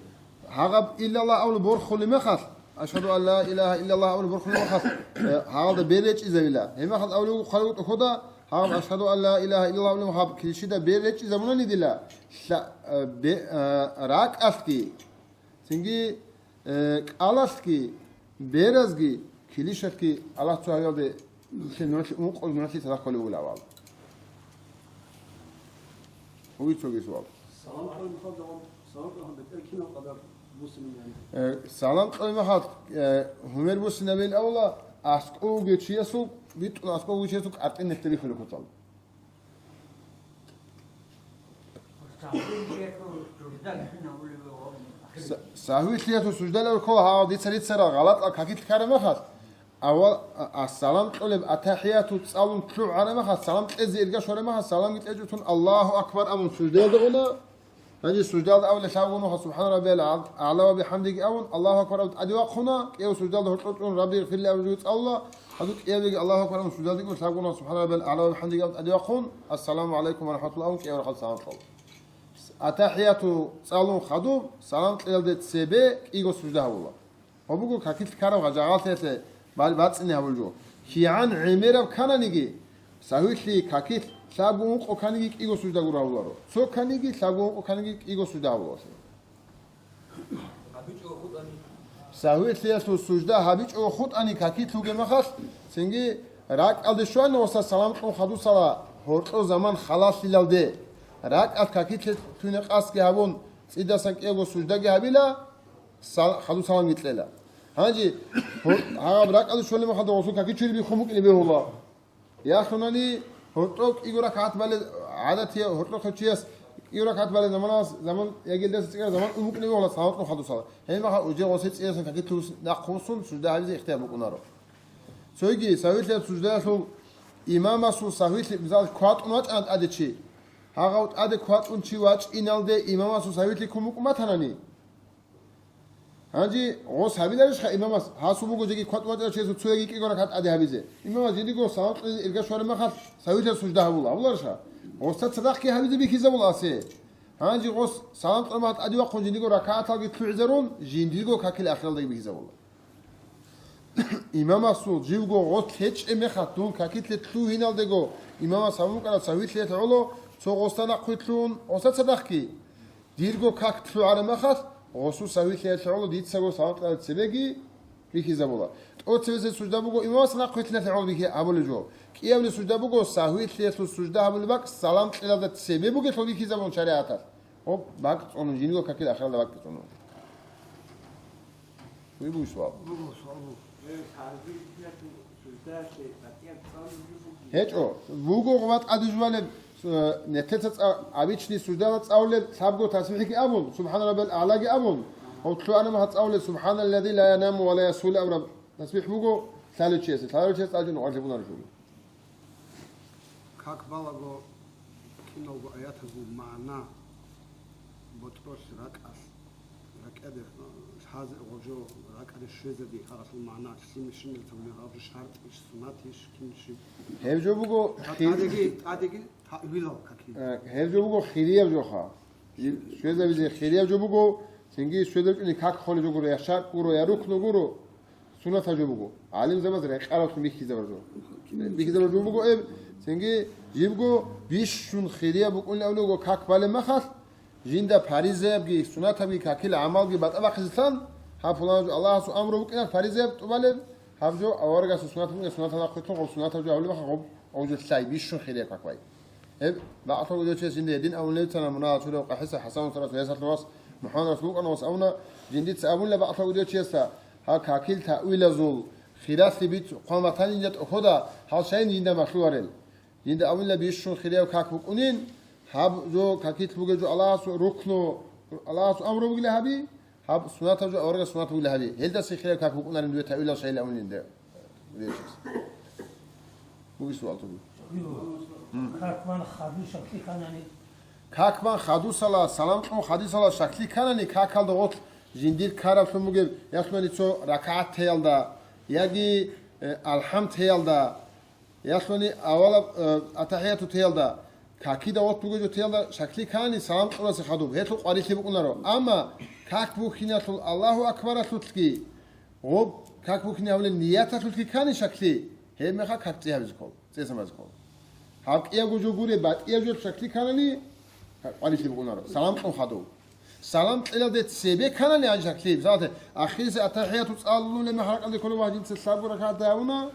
Гьагъаб иллаллагь абулеб борхулеб мехалъ, ашгьаду ан ла илагьа иллаллагь абулеб борхулеб мехалъ, э, гьагъалда бер речӀчӀизабила. Гьеб мехалъ абулеб буго хъалиб тӀохьода, гьагъаб ашгьаду ан ла илагьа иллаллагь абулеб мехалъ килищида бер речӀчӀизабунани дила, лъа-, э, бе-, э, ракӀалъги, цинги Э, кӀалалъги, беразги, килищалъги Аллагь цо гьавиялде нилъе нугӀлъи, ункъоги нугӀлъи цадахъ кколеб бугила авал. Гьуги цоги суал. Салам кьолеб мехалда, салам кьолеб мехалда бетӀер кинаб къадар буссинаб? Э, салам кьолеб мехалда, э, гьумер буссинабейин авала, аскӀов вугев чиясул, битӀун аскӀов вугев чиясул кӀартӀи нилъеда бихьулеб куцал. МустахӀил гьечӀо, журда кинабулеб гьаб. Сагьвилъиялъул суждалал ккола гьав дица рицарал гъалатӀал какилъ ккараб мехалъ, авал, а, а, салам кьолеб атахӀияту цӀалун лъугӀараб мехалъ, салам кьезе ирга щвараб мехалъ, саламги кьечӀо тун, Аллагьу акбар абун суждалда уна. Гьанже суждалда абулеб лъабго нуха, СубхӀана раббиял аъ-, аъла ва бихӀамдиги абун, Аллагьу акбар абун тӀаде вахъуна, кӀияв суждалда гьоркьор чӀун, Рабби гъфирли абун жуго цӀалула, гьадур кӀиявеги Аллагьу акбар абун суждалда кӀун, лъабго нуха, СубхӀана раббиял аъла ва бихӀамдиги абун тӀаде вахъун, Ассаламу гӀалайкум ва рахӀматуллагь абун кӀияврахъал салам кьола. АтахӀияту цӀалун хадуб, салам кьелалде цебе кӀиго сужда гьабула. Гьаб буго какилъ ккараб гъажагъалтелъе бал-, бацӀцӀине гьабулеб жо. КигӀан гӀемераб ккананиги, сагьвилъи какилъ лъабго ункъо кканиги кӀиго сужда гуро гьабуларо. Цо кканиги, лъабго ункъо кканиги кӀиго сужда гьабуларо. Сагьвилъиялъул сужда гьабичӀого хутӀани какилъ вугеб мехалъ, цинги ракӀалде щвана гъоса салам кьун хадусала гьоркьо заман халалъилалде, ракӀалъ какилъе лъугьине къасдги гьабун, цӀидасан кӀиявго суждаги гьабила, сал-, хадусаламги кьела. Гьанже гьор-, гьаб ракӀалде щвалеб мехалда гъосул каки чури биххун букӀине бегьула. Ялъунани гьоркьоб кӀиго ракагӀат балел гӀадатияв гьоркьохъев чияс кӀиго ракагӀат балел заманалъ заман ягелдаса цӀикӀкӀараб заман ун букӀине бегьула салам кьун хадусала. Гьебмехалъ уже гъосе цӀиясан каки лъугьун нахъ вуссун сужда гьабизе ихтияр букӀунаро. Цоги сагьвилъиялъул суждаялъул имамасул сагьвилъи, мисал, кватӀун вачӀана тӀаде чи. Гьагъав тӀаде кватӀун чи вачӀиналде имамасул сагьвилъи ккун букӀун батанани, гьанже гъос гьабиларищха имамас, гьасул буго жеги кватӀ вачӀарав чиясул цояги кӀиго ракагӀат тӀаде гьабизе? Имамас жиндиго салам кьезе ирга щвараб мехалъ, сагьвилъиялъул сужда гьабула, гьабуларищха? Гъосда цадахъги гьабизе бихьизабула асе. Гьанже гъос салам кьараб мехалъ тӀаде вахъун жиндиго ракагӀаталги лъугӀизарун, жиндирго какил ахиралдаги бихьизабула. Имамасул живго гъос лъечӀеб мехалъ дун какилъе лъугьиналдего, имамас гьабун букӀараб сагьвилъиялъ гӀоло цо гъосда нахъвилълъун, гъосда цадахъги. Дирго как лъугӀараб мехалъ, гъосул сагьвилъиялъ гӀоло дицаго салам кьараб цебеги бихьизабула. ТӀоцебесеб сужда буго имамас нахъвилълъиналъ гӀоло бихьи-, гьабулеб жо. КӀиабилеб сужда буго сагьвилъиялъул сужда гьабулеб бакӀ салам кьелалда цебе бугелъул бихьизабун шаригӀаталъ. Гьоб бакӀ цӀунун, жиндирго какил ахиралда бакӀ цӀунун. Бугеб суал? Буго суал. ГьечӀо, буго гъватӀ гьадужвалеб, э, нетеца цӀа-, обычный суждала цӀалулеб лъабго тасбихӀги абун, СубхӀана раббиял аълаги абун, гьотлъугӀанаб гьа цӀалулеб СубхӀаналлази ла янаму ва ла ясгьулу абураб тасбихӀ буго лъалев чиясе, лъалев чияс тӀаде нугӀлъи бунаро шуго. Как балаго киналго аятазул магӀна ботӀролъ ракӀалъ, ракӀаде, э, лъазе гъожо, ракӀаде щвезаби, гьагъалъул магӀна лъимер-щинер тавлин гъабжу шартӀищ, сунатищ, кинщи? Гьеб жо буго хи-, тӀадеги, тӀадеги таъвилал каки. Э, гьеб жо буго хирияб жоха. Щвезабизе хирияб жо буго, цинги щвезабичӀони как холеб жо гуро, я шартӀ гуро, я рукну гуро. Сунатаб жо буго. ГӀалимзабаз рекъараллъун бихьизабураб жо. Бихьизабураб жо буго эб, цинги жибго бищун хирияб букӀунилан абулеб буго как балеб мехалъ, жинда паризаябги, сунатабги, какил гӀамалги батӀа бахъизелъан, гьаб пуланаб жо Аллагьасул амру букӀиналъ паризаяб тӀубалеб, гьаб жо аварагасул сунат букӀиналъ сунаталда нахъвилълъун гъоб сунатаб жо гьабулеб мехалъ гъоб гъов жо лъай, бищун хирияб как бай. Гьеб бакълъун вугев чияс жинда гьедин абун леб букӀана, мунагьал чурав къахӀиса ХӀасан устарас, Ясалъувас МухӀаммад Расул вукӀана ва абуна, жиндица абунила бакълъун вугев чиясда, гьал какил таъвилазул хиралъи биц-, хъван батани жинда тӀохьода, гьал щайин жинда малъуларел. Жинда абунила бищун хирияб как букӀунин, гьаб жо какилъ бугеб жо Аллагьасул рукну, Аллагьасул амру бугила гьаби, гьаб сунатаб жо аварагас сунат бугила гьаби. Гьелдаса хирияб как букӀунарин дуе таъвилал щайила абунин де. Бугищ суал тугу? М. Как бан хадуса лъиканани? Как бан хадусала, салам кьун хадусала щаклъи кканани, какалда гъорлъ жиндир ккараблъун бугеб, ясмани цо ракагӀат теялда, яги, э, алхӀам теялда, ясмани авалаб, э, атахӀияту теялда, какида гъорлъ бугеб жо теялда щаклъи кканани, салам кьунасе хадуб, гьелъул къварилъи букӀунаро. Амма как бухьиналъул Аллагьу акбаралъулъги, гъоб как бухьине гьавлел нияталъулъги ккани щаклъи, гьеб мехалъ как цӀи гьабизе ккол. ЦӀесан базе ккола. Гьаб кӀиябго жо гуре, батӀияб жо щаклъи кканани, къварилъи букӀунаро. Салам кьун хадув. Салам кьелалде цебе кканани гьанже щаклъи. Мисалалъе, ахирисе атахӀияту цӀалулеб мехалъ ракӀалде кколеб ва жинца лъабго ракагӀат гьабуна,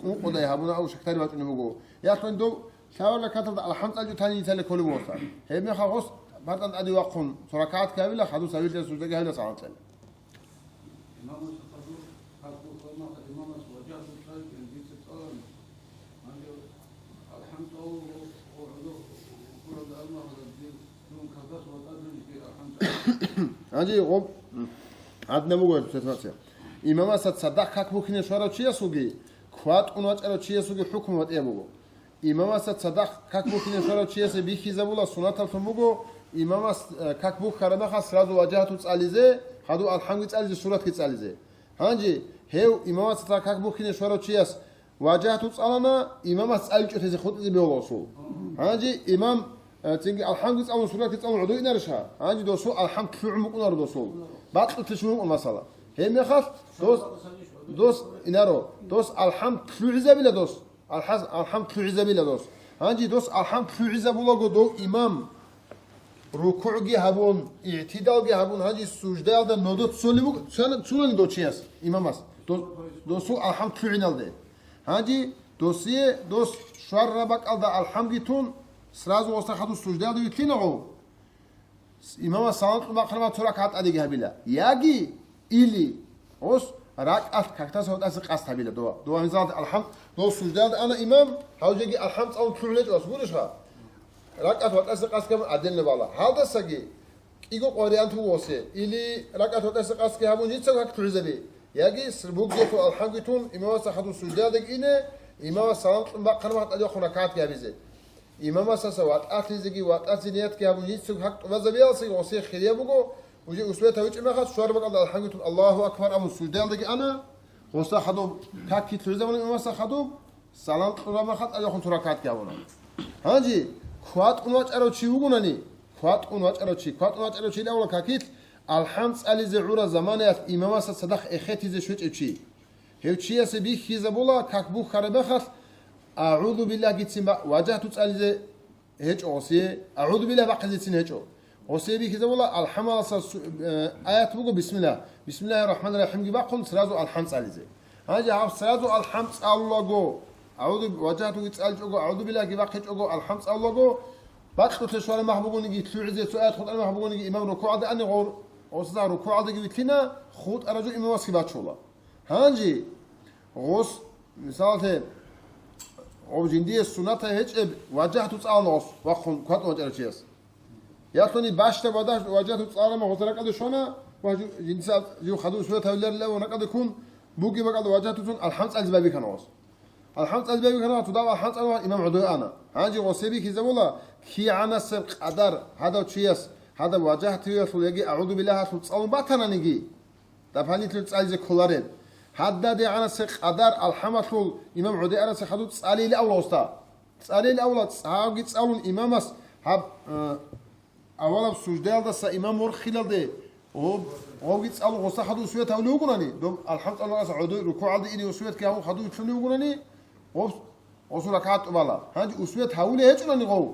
ункъодай гьабуна, ав щакдари бачӀунеб буго. Яхъ доб лъабаб ракагӀаталда алхӀам цӀаличӀо тани жинцали кколеб бугоса. Гьеб мехалъ гъос бартӀан тӀаде вахъун, цо ракагӀат гьабила, хадув савилъа суждаги гьабила салам кьела. Имамас хадур, хадур хвана, имамас ваджагьу цӀаличӀин дица цӀалана. Гьанже алхӀам цӀалуго, о, гӀодов, гьурада алмагьала дир, дун кагъас ватӀадулги алхӀам цӀалуго. Гьанже гъоб гьадинаб буго ситуация. Имамасда цадахъ как бухьине щварав чиясулги, кватӀун вачӀарав чиясулги хӀукму батӀияб буго. Имамасда цадахъ как бухьине щварав чиясе бихьизабула, сунаталлъун буго, имамас, э, как бухьараб мехалъ сразу важагьату цӀализе, хадуб алхӀамги цӀализе, суратги цӀализе. Гьанже гьев имамасда цадахъ как бухьине щварав чияс важагьату цӀалана, имамас цӀаличӀо тезе хутӀизе бегьула досул. Гьанже имам, э, цинги алхӀамги цӀалун, суратги цӀалун гӀодов инарищха? Гьанже досул алхӀам лъугӀун букӀунаро досул. Бакьулъе щун букӀун масала. Гьеб мехалъ дос, дос инаро, дос алхӀам лъугӀизабила дос. Алхас-, алхӀам лъугӀизабила дос. Гьанже дос алхӀам лъугӀизабулаго дов имам рукугӀги гьабун, игӀтидалги гьабун, гьанже суждаялда нодо цолеб буго, цо-, цунани дов чияс, имамас. Дос-, досул алхӀам лъугӀиналде. Гьанже досие, дос щвараб бакӀалда алхӀамги тун, сразу гъосда хадуб суждаялда вилълъина гъов. Имамас салам кьун бахъараб мехалъ цо ракагӀат тӀадеги гьабила. Яги или, гъос ракӀалъ какдаса ватӀасе къасд гьабила дова. Дова мисалалъе алхӀам, дов суждаялда ана имам, гьав жеги алхӀам цӀалун лъугӀун гьечӀо, гъос гурищха? РакӀалъ ватӀасе къасд гьабун гӀадинаб бала. Гьалдасаги кӀиго вариант буго гъосе. Или ракӀалъ ватӀасе къасдги гьабун жинцаго как лъугӀизаби. Яги с-, бугелъул алхӀамги тун, имамасда хадуб суждаялдаги ине, имамас салам кьун бахъараб мехалъ тӀадехун ракагӀатги гьабизе. Имамасдаса ватӀалъизеги, ватӀалъизе ниятги гьабун, жинцаго как тӀубазабиялдасаги гъосие хирияб буго, уже усвет гьавичӀеб мехалъ, щвараб бакӀалда алхӀамги тун, Аллагьу акбар абун, суждаялдаги ана, гъосда хадуб как лъугӀизабуна имамасда хадуб, салам кьураб мехалъ тӀадехун цо ракагӀатги гьабуна. Гьанже кватӀун вачӀарав чи вугонани, кватӀун вачӀарав чи, кватӀун вачӀарав чи лъавула какилъ, алхӀам цӀализе гӀураб заманаялъ имамасда цадахъ эхетизе щвечӀев чи. Гьев чиясе бихьизабула, как бухьараб мехалъ, «АгӀузу биллагьгицин» ба-, важагьату цӀализе гьечӀо гъосие, «АгӀузу биллагь» бахъизецин гьечӀо. Гъосие бихьизабула, алхӀамалдаса су-, э, аят буго, бисмиллагь. Бисмиллагьир рахӀманир рахӀимги бахъун, сразу алхӀам цӀализе. Гьанже гьаб сразу алхӀам цӀалулаго, агӀузу, важагьатуги цӀаличӀого, «АгӀузу биллагьги» бахъичӀого, алхӀам цӀалулаго, бакьулъе щвараб мехалъ бугониги, лъугӀизе цо аят хутӀараб мехалъ бугониги, имам рукугӀалде ани гъов, гъосда рукугӀалдаги вилълъина, хутӀараб жо имамасги бачула. Гьанже гъос, мисалалъе, гъов жиндие суннатаб гьечӀеб важагьату цӀалана гъос вахъун кватӀун вачӀарав чияс. Ялъуни бащдаб вада-, важагьату цӀаларама гъос ракӀалде щвана ва жи-, жиндица жив хадув сура тавиларила ва ракӀалде ккун бугеб бакӀалда важагьату цун алхӀам цӀализе байбихьана гъос. АлхӀам цӀализе байбихьана, цо дагьаб алхӀам цӀалула имам гӀодой ана. Гьанже гъосе бихьизабула, кигӀанасеб къадар гьадав чияс гьадаб важагьатуялъул яги агӀузубиллагьалъул цӀалун батананиги, дополнительно цӀализе кколарел. ГьададегӀанасеб къадар алхӀамалъул имам гӀодой анасе хадуб цӀалейилан авла гъосда. ЦӀалейилан авла, цӀалги цӀалун имамас гьаб, э, авалаб суждаялдаса имам ворхилалде, гъоб-, гъобги цӀалун гъоса хадуб усвет гьавулев вугунани, доб алхӀам цӀалараса гӀодой рукугӀалде ине усветги гьавун хадуб вилълъунев вугунани, гъоб-, гъосул ракагӀат тӀубала. Гьанже усвет гьавулей гьечӀунани гъов,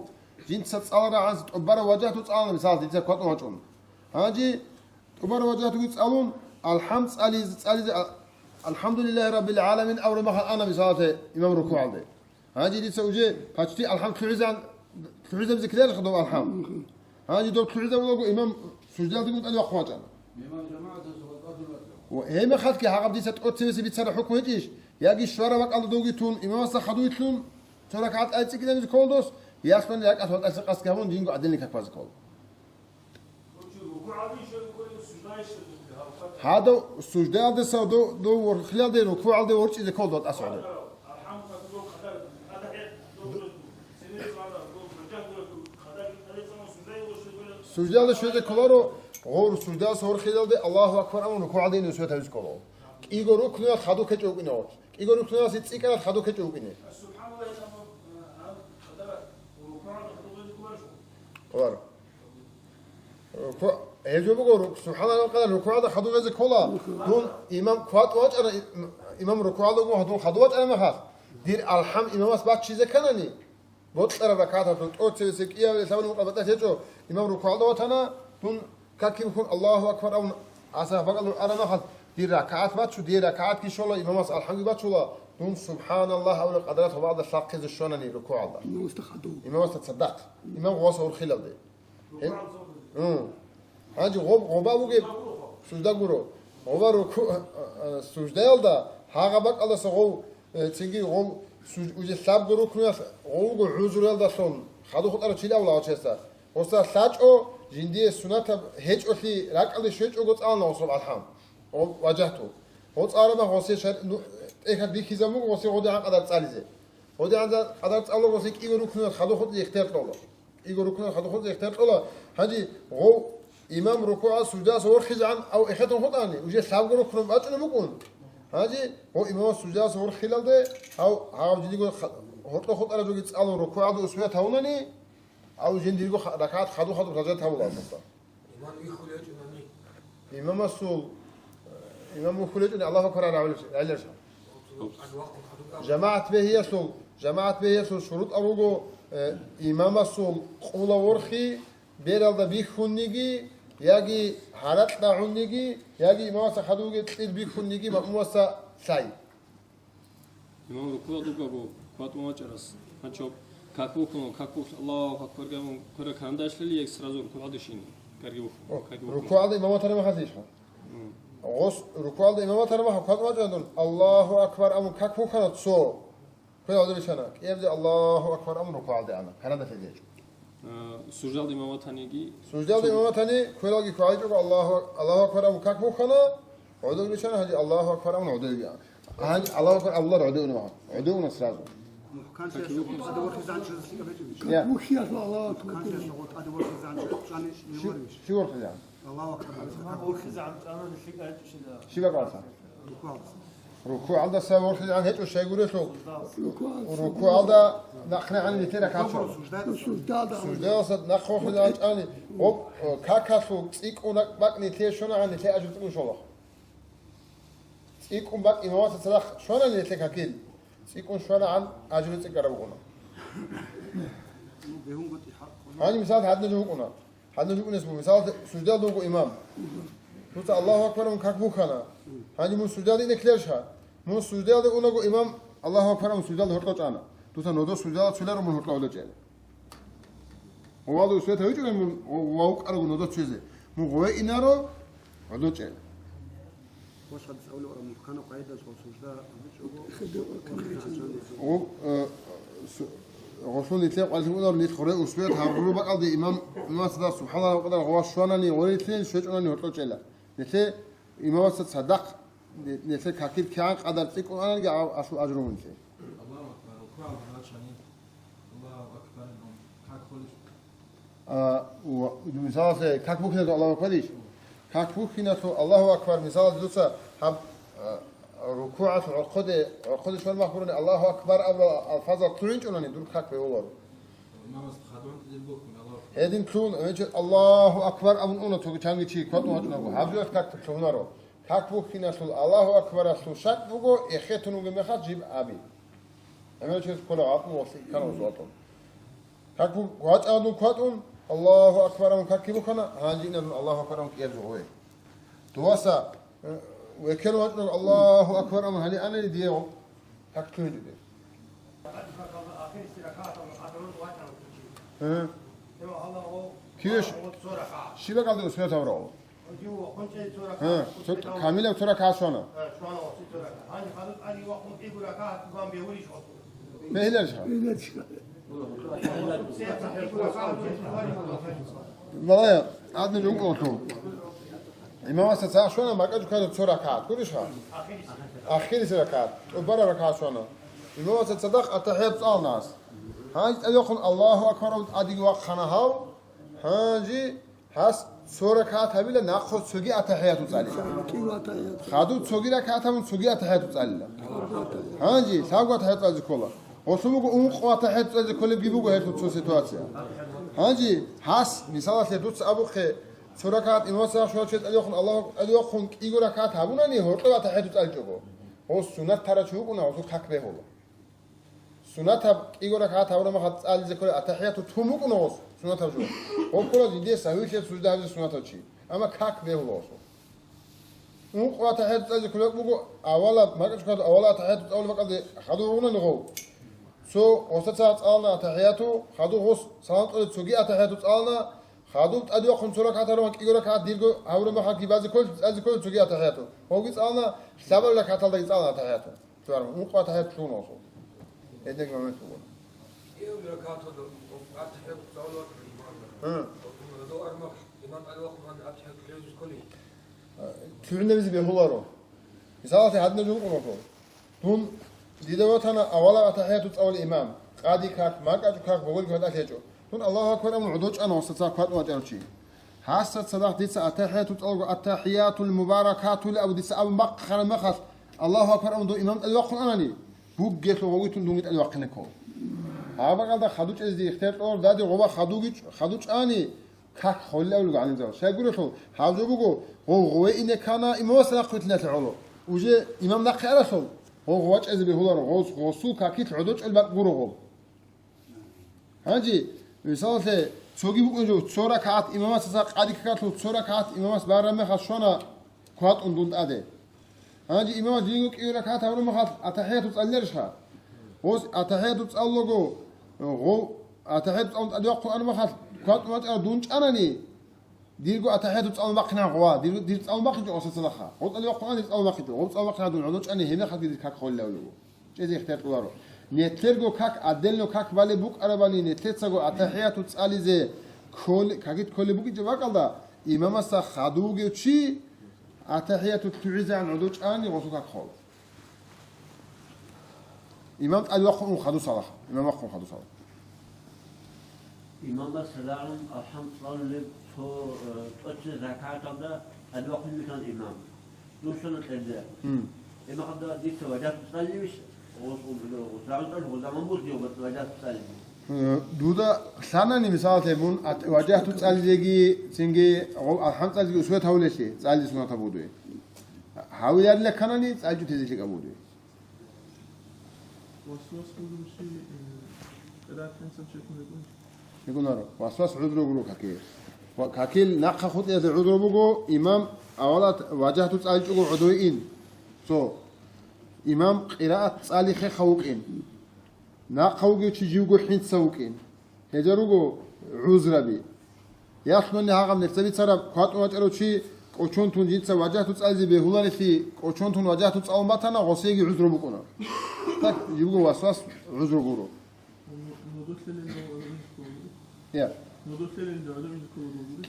жинца цӀаларагӀанас тӀубараб важагьату цӀалана, мисал, дица кватӀун вачӀун. Гьанже тӀубараб важагьатуги цӀалун, алхӀам цӀализ-, цӀализе, а-, «АлхӀамдулиллагьи раббил гӀаламин» абураб мехалъ ана, мисалалъе, имам рукугӀалде. Гьанже дица уже почти алхӀам лъугӀизан-, лъугӀизабизе ккеларищха доб алхӀам? Гьанже доб лъугӀизабулаго имам суждаялдегун тӀаде вахъун вачӀана. Ва гьеб мехалъги гьагъаб дица тӀоцебесеб бицараб хӀукму гьечӀищ? Яги щвараб бакӀалда довги тун, имамасда хадуй лъун, цо ракагӀат тӀаде цӀикӀкӀинабизе ккола дос, ясалъуни ракӀалъ ватӀасе къасдги гьабун, жинго гӀадинлъи какбазе ккола. Гьадав суждаялдаса дов, дов ворхилалде рукугӀалде ворчӀизе ккола дов тӀаса гӀодов. Суждаялда щвезе кколаро, гъов суждаялдаса ворхилалде Аллагьу акбар абун рукугӀалде ине усвет гьавизе ккола. КӀиго рукнуялъ хадуб ккечӀев вукӀине гъов. КӀиго рукнуялъе цӀикӀкӀаралъ хадуб ккечӀев вукӀине. Кколаро. Рукугь-, гьеб жо буго, ру-, субхӀаналлагьил къадар рукугӀалда хадуб гьезе ккола. Дун имам кватӀ вачӀана, и-, имам рукугӀалда вуго, дун хадуб вачӀана мехалъ, дир алхӀам имамас баччизе кканани, бокьараб ракагӀаталъул тӀоцебесеб кӀиабилеб лъабабилеб мукъабатӀа гьечӀо, имам рукугӀалда ватана, дун какги бухьун, Аллагьу акбар абун, гьасда бакӀалде араб мехалъ, дир ракагӀат баччу, дир ракагӀатги щола, имамас алхӀамги бачула, дун субхӀаналлагь абулеб къадаралъ гьабаалда лъахъизе щванани рукугӀалда. Имамасда хадуб. Имамасда цадахъ. Имам гъоса урхилалде. Гьеб-, гьу. Гьанже гъоб-, гъоба бугеб сужда гуро. Гъоба руку-, а, а, суждаялда гьагъа бакӀалдаса гъов, э, цинги гъов суж-, уже лъабго рукнуялъ гъов вуго гӀузруялдалъун, хадуб хутӀарав чилавла гьав чиясда. Гъоса лъачӀо, жиндие сунатаб гьечӀолъи ракӀалде щвечӀого цӀалана гъосул алхӀам. О, ваджагьту. Гъо цӀарабан гъосе шар-, ну, тӀехьад бихьизабун гъосе гъодигӀан къадар цӀализе. ГъодигӀан къадар цӀалур гъосе кӀиго рукнуялъ хадуб хутӀизе ихтияр кьола. КӀиго рукнуялъ хадуб хутӀизе ихтияр кьола. Гьанже гъов имам рукугӀалъ суждалъа ворхизегӀан ав эхетун хутӀани, уже лъабго рукну бачӀунеб букӀун. Гьанже гъов имамас суждалъа ворхилалде, гьав, гьав жиндирго ха-, гьоркьо хутӀараб жоги цӀалун рукугӀалда усвият гьавунани, ав жиндирго ха-, ракагӀат хадуб-хадуб гьажат гьавула гьасда. Имам вихьулев гьечӀунани. Имамасул, э, имам вихьулев гьечӀони Аллагьу акбар гьавилищ-, гьавилищ. ТӀадвахъун хадуб абу. ЖамагӀат бегьиялъул, жамагӀат бегьиялъул шурутӀ абуго, э, имамасул къула ворхи, бералда бихьунниги, яги гьаракь рагӀунниги, яги имамасда хадубги кьир бихьунниги маъмумасда лъай. Имам рукугӀалда вуго, кватӀун вачӀарас. Гьанчо как бухьун, как бухь-, Аллагьу акбар гьабун, квера карандаш лъели, як сразу рукугӀалде щин. Карги бухьун, О, карги бухьун. РукугӀалда имамат гьараб мехалъ иш. М. Гъос рукугӀалда имамат гьараб мехалъ кватӀун вачӀана дун, Аллагьу акбар абун как бухьана цо. Квер гьавдур ичана, кӀиябизе Аллагьу акбар абун рукугӀалде ана. Карандаш лъезе гьечӀо. А, суждалда имам ватаниги. Суждалда имам ватани, квералги квагӀичӀого Аллагьу, Аллагьу акбар абун как бухьана, гӀодов ричана, гьанже Аллагьу акбар абун гӀодовги. Гьанже Аллагьу акбар абулар гӀодов уна, гӀодов уна сразу. Мухкан шеш гъотӀа дворхизан чӀужу сикабетӀи. Я. Мухкиялъул Аллагьу акбар. Мухкан шеш гъотӀа дворхизан чӀужу чӀани Ши-, левориш. Ши ворхизан? Аллагьу акбар. Ворхизан чӀана нилъи кӀайчӀищила. Ши бакӀалса? РукугӀалдаса ворхизегӀан гьечӀо щайгурелъул, рукугӀалда нахънегӀан нилъер ракагӀат щвана. Суждалдаса нахъ ворхизегӀан чӀани, гъоб, э, какалъул цӀикӀкӀун бакӀ нилъее щванагӀан нилъее ажру цӀикӀкӀун щола. ЦӀикӀкӀун бакӀ имамасда цадахъ щвана нилъее какил, цӀикӀкӀун щванагӀан ажру цӀикӀкӀараб букӀуна. Гьаниб мисал гьадинаб жо букӀуна. Гьанна жукӀунес буго, мисалалъе, суждалда вуго имам. Дуца Аллагьу акбар абун как бухьана. Гьанже мун суждалде ине ккеларищха? Мун суждалде унаго имам Аллагьу акбар абун суждалда гьоркьо чӀана. Дуца нодо суждалда цоларо мун гьоркьо гӀодо чӀела. Гъовалда усвет гьавичӀо мун ва вукӀараго нодо цоязе. Мун гъове инаро гӀодо чӀела. Гъос гьадис авлугӀараб мухкана къайдалъ гъосужда гьабичӀого. Гъо-, э, су-, гъолъун нилъер къвалъи унар нилъ гъуре усвет гьаргъуру бакӀалде имам, имамасда субхӀаналлагь къадар гъова щванани гъорилъин щвечӀунани гьоркьо чӀела. Нилъе имамасда цадахъ, ни-, нилъе какил кигӀан къадар цӀикӀкӀун ананиги, а-, алъул ажру гьунлъи. Аллагьу акбар, рукугӀал гьарачани, Аллагьу акбар, как холищ? А, ва, мисалалъе, как бухьиналъул Аллагьу акбарищ? Как бухьиналъул Аллагьу акбар, мисалалъе, дуца гьаб, а, рукугӀалъул гӀорхъоде, гӀорхъоде щван махбуруни Аллагьу акбар абурал алфазал лъугӀинчӀунани дур как бегьуларо. Имамас хадур дир бухьун Аллагьу акбар. Гьедин лъугьун, гьечӀо Аллагьу акбар абун уна цоги чанги чи кватӀун вачӀунаго, гьаб жоялъ как лъугьунаро. Как бухьиналъул Аллагьу акбаралъул шартӀ буго, эхетун вугеб мехалъ жиб аби. ГӀемер чияс ккола гӀакълу ва лъикӀ ккана гьесул ватун. Как бу-, вачӀана дун кватӀун, Аллагьу акбар абун какги бухьана, гьанже ина дун Аллагьу акбар абун кӀияб жо гъове. Дуваса, э, векел вачӀунаг Аллагьу акбар абун гьали анани дие гъо-, как лъугӀинчӀо дир. Гье. Киве щ-, щибакалде усмер таврагъо? Гье, цо-, камилаб цо ракагӀат щвана. Бегьиларищха? Балагье, гьадин жугьутӀун. Имамасда цо щвана, макьачӀукалда цо ракагӀат. Гурищха? Ахирисеб ракагӀат. ТӀубараб ракагӀат щвана. Имамасда цадахъ аттахӀият цӀалнас. Гьанже тӀадехун Аллагьу акбар абун тӀадеги вахъана гьав. Гьанже гьас цо ракагӀат гьабила, нахъо цоги аттахӀияту цӀалила. Хадуб цоги ракагӀат гьабун, цоги аттахӀияту цӀалила. Гьанже лъабго аттахӀият цӀализе ккола. Гъолъун буго ункъо аттахӀияту цӀализе кколебги буго гьелъул цо ситуация. Гьанже гьас, мисалалъе, дуца абухъе, цо ракагӀат имамасда щварав чи тӀадехун Аллагьу акбар тӀадехун кӀиго ракагӀат гьабунани, гьоркьоб аттахӀияту цӀаличӀого. Гъос сунат тарав чи вукӀуна, гъосул как бегьула. Сунатаб кӀиго ракагӀат гьабураб мехалъ цӀализе кколеб аттахӀияту тун букӀуна гъос, сунатаб жо. Гъоб ккола жиндие сагьвилъиялъ сужда гьабизе сунатав чи. Амма как бегьула гъосул. Ункъо аттахӀияту цӀализе кколеб буго, авалаб, макьачӀукалда авалаб аттахӀияту цӀалулеб бакӀалде хадув гьугьунани гъов. Цо гъосда цадахъ цӀалана аттахӀияту, хадуб гъос салам кьолеб цоги аттахӀияту цӀалана, хадуб тӀадвахъун цо ракагӀат гьарун кӀиго ракагӀат дирго гьабураб мехалъги базе кколеб, цӀализе кколеб цоги аттахӀияту. Гъовги цӀалана, лъабабилеб ракагӀаталдаги цӀалана аттахӀияту. Цо гьарун, ункъо аттахӀияту лъугьуна гъосул. Гьединаб момент буго. Гье. Имам ТӀадвахъун гьанна АтахӀияту лъугӀизе кколей? ЛъугӀинабизе бегьуларо. Мисалалъе, гьадинаб жо букӀунаро. Дун дида ватана авала АтахӀияту цӀалула имам, къади как, макьачӀу как, боголил как гьечӀо. Дун Аллагьу акбар абун гӀодов чӀана гъосда цадахъ кватӀун вачӀарав чи. Гьасда цадахъ дица АтахӀияту цӀалуго, АтахӀиятул мубаракатул абу дица абун бахъараб мехалъ, Аллагьу акбар абун дов имам тӀадвахъун анани, бугелъул гъовитун дунги тӀадвахъине ккола. Гьаб бакӀалда хадув чӀезе ихтияр кьоларо, даде гъова хадуги чӀ-, хадув чӀани, как холел абулеб гӀалимзабаз. Щай гурелъул, гьаб жо буго, гъов гъове ине ккана, имамасда нахъвилълъиналъе гӀоло. Уже имам нахъе аралъул, гъов гъова чӀезе бегьуларо, гъос-, гъосул какилъ гӀодов чӀолеб бакӀ гуро гъов. Гьанже, мисалалъе, цоги букӀун жо, цо ракагӀат имамасда цадахъ къади какалъул, цо ракагӀат имамас бараб мехалъ щвана кватӀун дун тӀаде. Гьанже имамас жиндирго кӀиго ракагӀат гьабураб мехалъ АтахӀияту цӀалиларищха? Гъос АтахӀияту цӀалулаго, гъов АтахӀияту цӀалун тӀадвахъун араб мехалъ кватӀун вачӀарав дун чӀанани, дирго АтахӀияту цӀалун бахъинегӀан гъова, дир, дир цӀалун бахъинчӀо гъосда цадахъ. Гъов тӀадвахъун ани цӀалун бахъинчӀо, гъов цӀалун бахъинегӀан дун гӀодов чӀани, гьеб мехалъги дир как холел абулеб буго. ЧӀезе ихтияр кьоларо. Нилъерго как, отдельно как балеб букӀарабани, нилъецаго АтахӀияту цӀализе кколе-, какилъ кколеб букӀинчӀеб бакӀалда, имамасда хадув вугев чи АтахӀияту лъугӀизегӀан гӀодов чӀани гъосул как хола. Имам тӀадвахъун хадусалаха. Имам вахъун хадусала. Имамас рагӀун алхӀам цӀалулеб цо, э, тӀоцебе ракагӀаталда тӀадвахъун вихьана имам. Дун щвана кьезе. Гьеб мехалда дица важату цӀалилищ, гъос, гъос рагӀун цӀалулев, гъозаман буго дие важату цӀализе. Э, дуда лъанани, мисалалъе, мун ат-, важату цӀализеги, цинги гъо-, алхӀам цӀализеги усуят гьавулелъи, цӀализе сунат гьабудуе. Гьавиялила кканани, цӀалчӀутезе лъикӀаб будуе. Васвас гурущи, э, къират хӀинцан чекун рекӀун. РекӀунаро. Васвас гӀузру гуро какие. Ва какил нахъа хутӀиялъе гӀузру буго, имам авалат важату цӀаличӀого гӀодове ин. Цо. Имам къираат цӀали хехав вукӀин. Нахъа вугев чи живго хӀинца вукӀин. Гьеза руго гӀузраби. Яхъ нуни гьагъаб нилъеца бицараб, кватӀун вачӀарав чи кӀочон тун жинца важату цӀализе бегьуларелъи, кӀочон тун важату цӀалун батана, гъосиеги гӀузру букӀуна. Так, живго васвас гӀузру гуро. Я.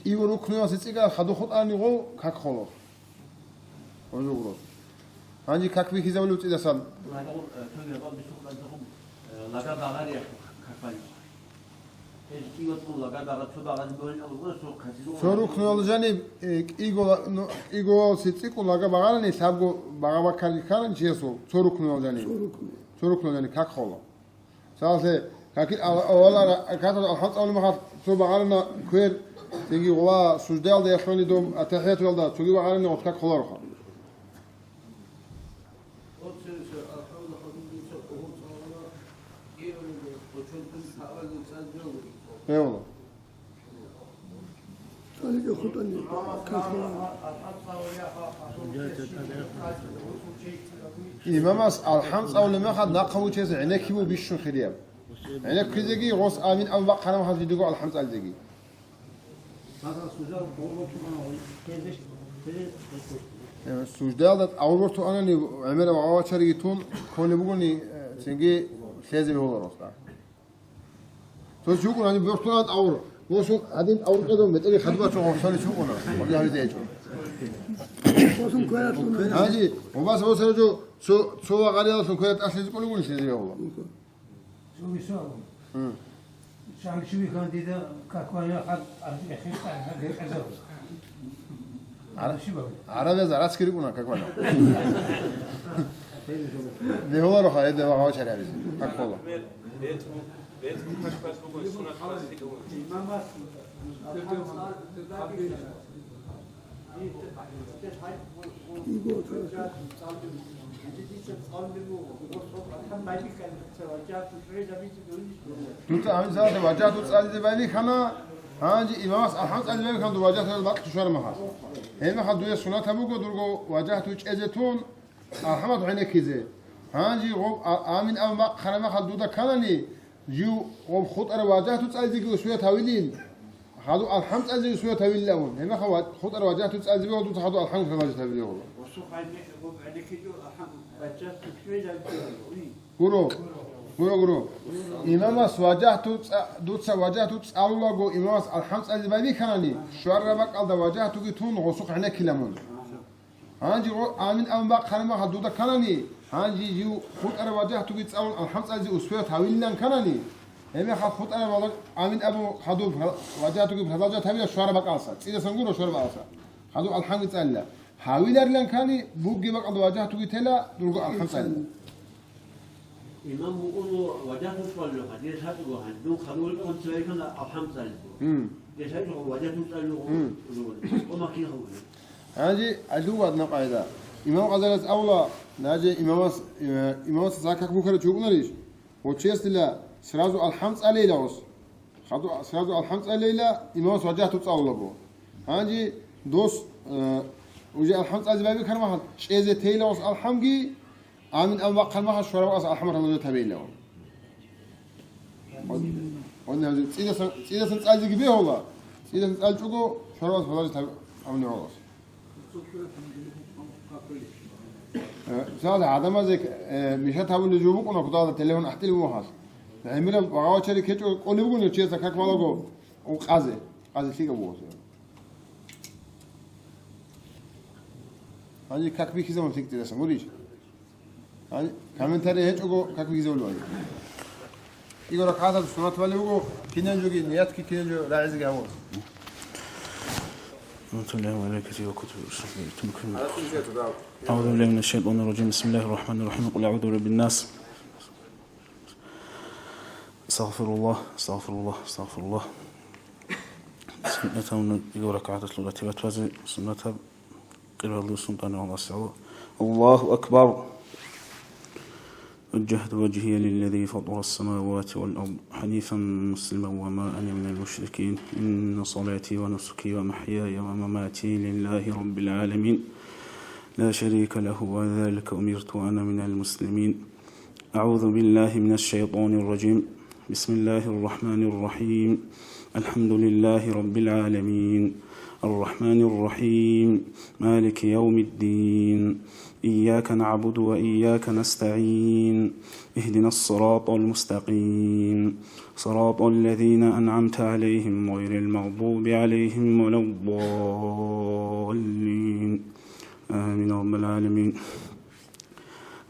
КӀиго рукнуялъе цӀикӀкӀараб хадув хутӀани гъов как хола. ГӀузру гуро. Гьанже как бихьизабулев цӀидасан. Лага, э, тун гьебал бицухъ бацӀцӀухъ, э, лага багъариялъ как балеб. Гьез кӀиго цӀун лага багъа, цо багъазе богьин абун, цо хъасизун. Цо рукнуялда жаниб, э, кӀиго ла-, ну, кӀигоялъе цӀикӀкӀун лага багъарани, лъабго багъа баккараб ккарани чиясул, цо рукнуялда жаниб. Цо рукну. Цо рукнуялда жаниб как хола. Цалъе, какил ал-, авала ра-, ракагӀаталда алхӀам цӀалулеб мехалъ цо багъарана квер, цинги гъова суждаялда яхълъани доб атахӀиятуялда цоги багъарани гъос как холароха. Эвла. Имамас алхӀам цӀалулеб мехалъ нахъа вучезе гӀенеккизе бищун хирияб. ГӀенеккизеги гъос амин абун бахъараб мехалъ жидего алхӀам цӀализеги. Э, суждаялда тӀагъур борту анани, гӀемераб гъавачариги тун кколеб бугони, э, цинги лъезе бегьула росда. Цо чукъун гьаниб бортуна тӀагъур. Босун гьадин тӀагъур кьедав метӀели хадуб бачун гъоркьони чукъуна. Гъоркье гьавизе гьечӀо. Босун квератлъуна. Гьанже, гъобас босараджо цо, цо вагъариялъун кверат тӀалъизе кӀолеб бугони лъезе бегьула. Суми суалун. Гьу. Шамсуми хан дида каквана хад аз эхир гӀезав. Ара-, Шибав. Арабияз араскири кӀуна каквана. Бегьулароха, эде ва гъавачари гьабизе. Как хола. Дуца гьанже ваджагьату цӀализе байбихьана, гьанже имамас алхӀам цӀализе байбихьана, дуда ваджагьату бакьулъ щвараб мехалъ. Гьеб мехалъ дуе сунат гьабуго дурго ваджагьату чӀезе тун, алхӀамат гӀенеккизе. Гьанже гъоб а-, амин абун бахъараб мехалъ дуда кканани, жив гъоб хутӀараб ваджагьату цӀализеги усуят гьавилин, хадуб алхӀам цӀализеги усуят гьавилин абун. Гьеб мехалъ ва-, хутӀараб ваджагьату цӀализе бегьула, дуца хадуб алхӀам усуят гьавилин бегьула. Гуро. Гуро, гуро. Имамас важагьту цӀа-, дуца важагьту цӀалулаго имамас алхӀам цӀализе байбихьанани, щвараб бакӀалда важагьтуги тун гъосухъ гӀенеккила мун. Гьанже гъо-, амин абун бахъараб мехалъ дуда кканани, гьанже жив хутӀараб важагьтуги цӀалун алхӀам цӀализе успевать гьавилилан кканани, гьебмехалъ хутӀараб вала-, амин абун хадуб гьа-, важагьтуги продолжать гьавила щвараб бакӀалса, цӀидасан гуро щвараб бакӀалса, хадуб алхӀамги цӀалила. Гьавиларилан ккани, бугеб бакӀалда важагьтуги тела, дурго алхӀам цӀалила. Имам букӀун важагьту цӀалулев, гьадин гьатӀуго гьаниб, дун хадур кӀванцеве ккана алхӀам цӀалулев. Гьанже гьадур вадна къайда. Имам Гъазалияс авла, гьанже имамас, э, имамас цӀакъ как бухарав чи вукӀунарищ? Гъо чиясдила сразу алхӀам цӀалейила гъос. Хадур сразу алхӀам цӀалейила, имамас важагьту цӀалулаго. Гьанже дос, э, уже алхӀам цӀализе байбихьараб мехалъ, чӀезе тейила гъос алхӀамги, амин абун бахъараб мехалъ щвараб бакӀалса алхӀам продолжать гьабейила. Гьанже цӀидасан, цӀидасан цӀализеги бегьула, цӀидасан цӀалчӀого щвараб бакӀалса продолжать гьаб-, гьабуни гьавас. Э, мисалда, гӀадамазе, э, мешать гьабулеб жо букӀуна, кутакалда телефон ахӀтӀилеб мехалъ. ГӀемераб багъа-бачари ккечӀого кӀолеб бугони чиясда как балаго, къазе, къазе лъикӀаб буго. Гьанже как бихьизабун лъикӀ цӀидасан, гурищ? Гьанже комментарий гьечӀого как бихьизабулебали. КӀиго ракагӀаталда суннат балеб буго, кинаб жоги ниятги кинаб жо рагӀизеги гьабула. أعوذ بالله من الشيطان الرجيم. بسم الله الرحمن الرحيم. قل أعوذ برب الناس. أستغفر الله، أستغفر الله، أستغفر الله. Суннатаб кӀиго ракагӀаталъул ратибатазе суннатаб къибла сунтани Аллагьасда. الله أكبر. وجهت وجهي للذي فطر السماوات والأرض حنيفا مسلما وما أنا من المشركين. إن صلاتي ونسكي ومحياي ومماتي لله رب العالمين. لا شريك له وذلك أمرت وأنا من المسلمين. أعوذ بالله من الشيطان الرجيم. بسم الله الرحمن الرحيم. الحمد لله رب العالمين. الرحمن الرحيم. مالك يوم الدين. إياك نعبد وإياك نستعين. اهدنا الصراط المستقيم. صراط الذين أنعمت عليهم غير المغضوب عليهم ولا الضالين. آمين رب العالمين.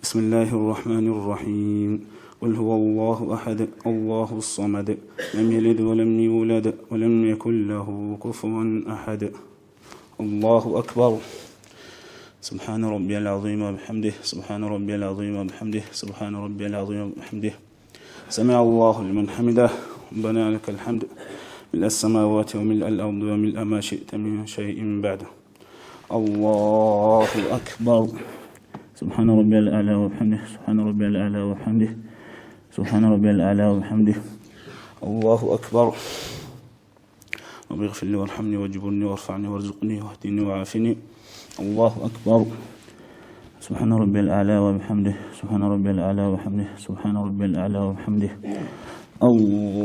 بسم الله الرحمن الرحيم. قل هو الله أحد، الله الصمد، لم يلد ولم يولد، ولم يكن له كفوا أحد. الله أكبر. سبحان ربي العظيم وبحمده، سبحان ربي العظيم وبحمده، سبحان ربي العظيم وبحمده. سمع الله لمن حمده. ربنا لك الحمد ملء السماوات وملء الأرض وملء ما شئت من شيء بعد. الله أكبر. سبحان ربي الأعلى وبحمده، سبحان ربي الأعلى وبحمده، سبحان ربي الأعلى وبحمده. الله أكبر. رب اغفر لي وارحمني واجبرني وارفعني وارزقني واهدني وعافني. الله أكبر. سبحان ربي الأعلى وبحمده، سبحان ربي الأعلى وبحمده، سبحان ربي الأعلى وبحمده. الله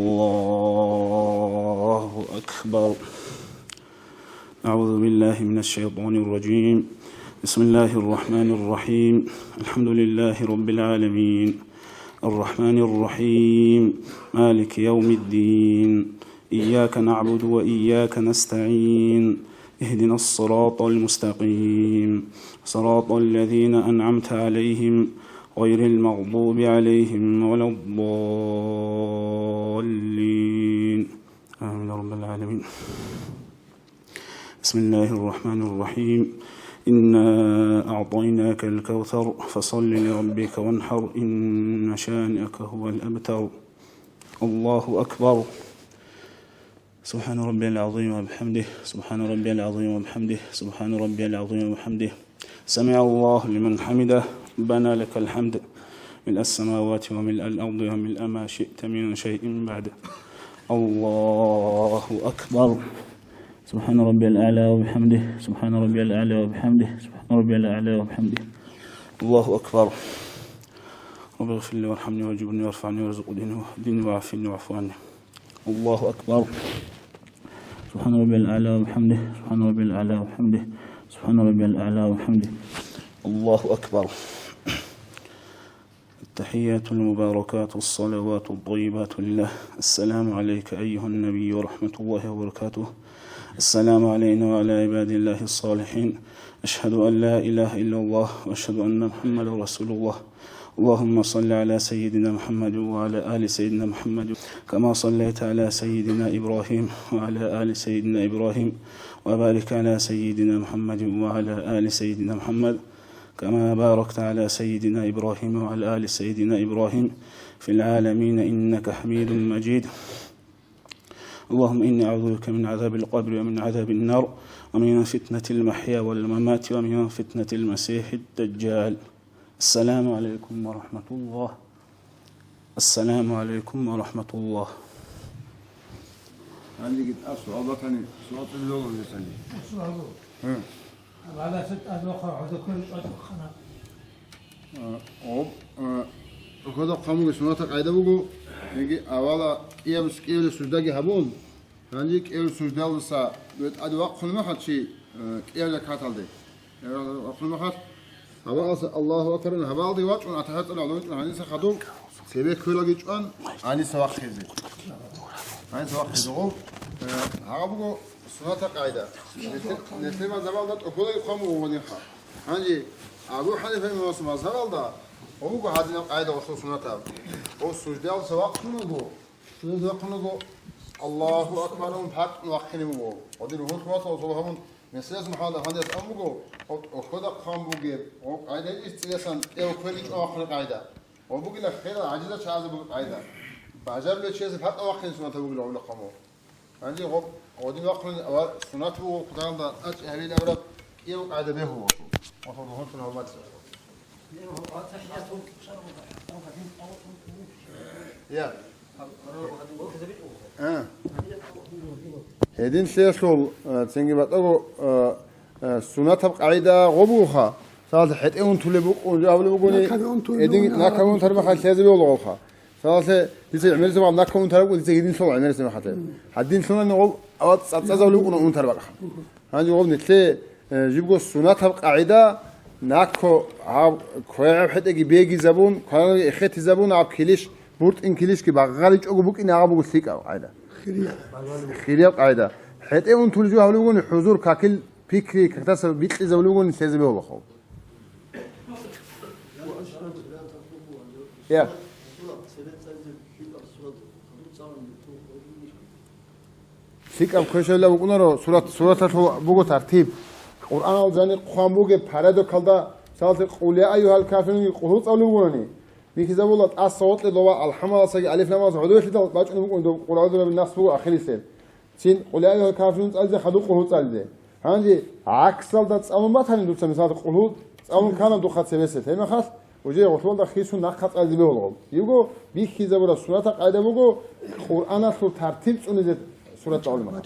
أكبر. أعوذ بالله من الشيطان الرجيم. بسم الله الرحمن الرحيم. الحمد لله رب العالمين. الرحمن الرحيم. مالك يوم الدين. إياك نعبد وإياك نستعين. اهدنا الصراط المستقيم. صراط الذين أنعمت عليهم غير المغضوب عليهم ولا الضالين. آمين رب العالمين. بسم الله الرحمن الرحيم. إنا أعطيناك الكوثر فصل لربك وانحر إن شانئك هو الأبتر. الله أكبر. سبحان ربي العظيم وبحمده، سبحان ربي العظيم وبحمده، سبحان ربي العظيم وبحمده. سمع الله لمن حمده، ربنا لك الحمد، ملء السماوات وملء الأرض وملء ما شئت من شيء بعد. الله أكبر. سبحان ربي الأعلى وبحمده، سبحان ربي الأعلى وبحمده، سبحان ربي الأعلى وبحمده. الله أكبر. رب اغفر لي وارحمني واجبرني وارفعني وارزقني واهدني وعافني واعف عني. الله أكبر. سبحان ربي الأعلى وبحمده، سبحان ربي الأعلى وبحمده، سبحان ربي الأعلى وبحمده. الله أكبر. التحيات المباركات الصلوات الطيبات لله. السلام عليك أيها النبي ورحمة الله وبركاته. السلام علينا وعلى عباد الله الصالحين. أشهد أن لا إله إلا الله وأشهد أن محمدا رسول الله. اللهم صل على سيدنا محمد وعلى آل سيدنا محمد كما صليت على سيدنا إبراهيم وعلى آل سيدنا إبراهيم وبارك على سيدنا محمد وعلى آل سيدنا محمد كما باركت على سيدنا إبراهيم وعلى آل سيدنا إبراهيم في العالمين إنك حميد مجيد. اللهم إني أعوذ بك من عذاب القبر ومن عذاب النار ومن فتنة المحيا والممات ومن فتنة المسيح الدجال. السلام عليكم ورحمة الله. السلام عليكم ورحمة الله. Гьанже гьитӀа суал батани, суал цӀунулев гьесани. Суал. Гьу. Гьаласат азбахъа гӀодоккун тӀадбахъана. А, гъоб, а, гьода хъамуги суннатаб къайда буго, яги авала кӀияб-, кӀиябилеб суждаги гьабун, гьанже кӀиябилеб суждалдаса тӀаде вахъун мехалъ чи, а, кӀияб ракагӀаталде. Гьеб вахъун мехалъ, гьабаалса Аллагьу акбар, гьабаалде вачӀун, атахӀияталде гӀоло вачӀун, гьаниса хадуб цебе кколаги чӀван, гьаниса вахъизе. Гьаниса вахъизе гъоб, э, гьаб буго суннатаб къайда. Нилъер, нилъер мазгьабалда тӀокӀолай хъван буго гъодинха. Гьанже Абу Ханифа имамасул мазгьабалда гъоб буго гьадинаб къайда, гъосул суннатаб. Гъоб суждалдаса вахъун вуго, суждалдаса вахъун вуго, Аллагьу акбар абун, пакъун вахъине буго. Гъодин ругьун хъватал гъосул гьабун, Меслес МухӀаммад Афандияс абун буго, гъоб тӀокӀода хъван бугеб, гъоб къайда иш цӀиясан кӀияб кквеги чӀван вахъине къайда. Гъоб бугила херал гӀажизал чагӀазе бугеб къайда. Бажарулев чиясе пакъа вахъине суннатаб бугила гъобила хъван. Гьанже гъоб, гъодин вахъун ва суннат буго Къуръаналда тӀачӀи гьабил абураб кӀияб къайда бегьула. Ва гьоркьоб гьоркьоб гьаб бацӀцӀадаб. Я. А. Гьединлъиялъул, а, цинги батӀаго, а, а, суннатаб къагӀида гъоб бугоха, цалалъ хӀетӀе унтулеб букӀун жо абулеб бугони, накабе унтулеб гьедин букӀун, накабе унтараб мехалъ лъезе бегьула гъобха. Цалалъ дица гӀемерисеб мехалъ накабе унтараб букӀун, дица гьединлъула гӀемерисеб мехалъ. Гьадинлъунани гъоб ават цӀацӀазавулеб букӀун унтараб бакӀха. Гьанже гъоб нилъее, э, жибго суннатаб къагӀида, накаб гьаб квегӀаб хӀетӀеги бегизабун, кванаги эхетизабун, гьаб килищ, буртӀин килищги багъаричӀого букӀине гьаб буго лъикӀаб къагӀида. Хирияб. Хирияб къагӀида. ХӀетӀе унтулеб жо гьабулеб бугони, хӀузур, какил, пикри, какдаса бикьизабулеб бугони лъезе бегьулаха. Я. ЛъикӀаб квешабилеб букӀунаро, сурат, сураталъул буго тартиб. Къуръаналда жанир хъван бугеб порядокалда, мисалалъе, Къул я айюгьал кафирунги къулгьу цӀалулеб бугони, бихьизабула тӀаса гъоркье доба алхӀамаласаги алиф-ламалас гӀодобе лъидал бачӀунеб букӀун доб Къул аузу бираббин-нас буго ахирисеб. Цин Къул я айюгьал кафирун цӀализе, хадуб къулгьу цӀализе. Гьанже гӀаксалда цӀалун батани дуца, мисалалъе, къулгьу цӀалун ккана духъа цебесеб, гьеб мехалъ уже гъолъолда хисун нахъа цӀализе бегьула гъоб. Йиго бихьизабураб суннатаб къагӀида буго Къуръаналъул тартиб цӀунизе сурат цӀалулеб мехалъ.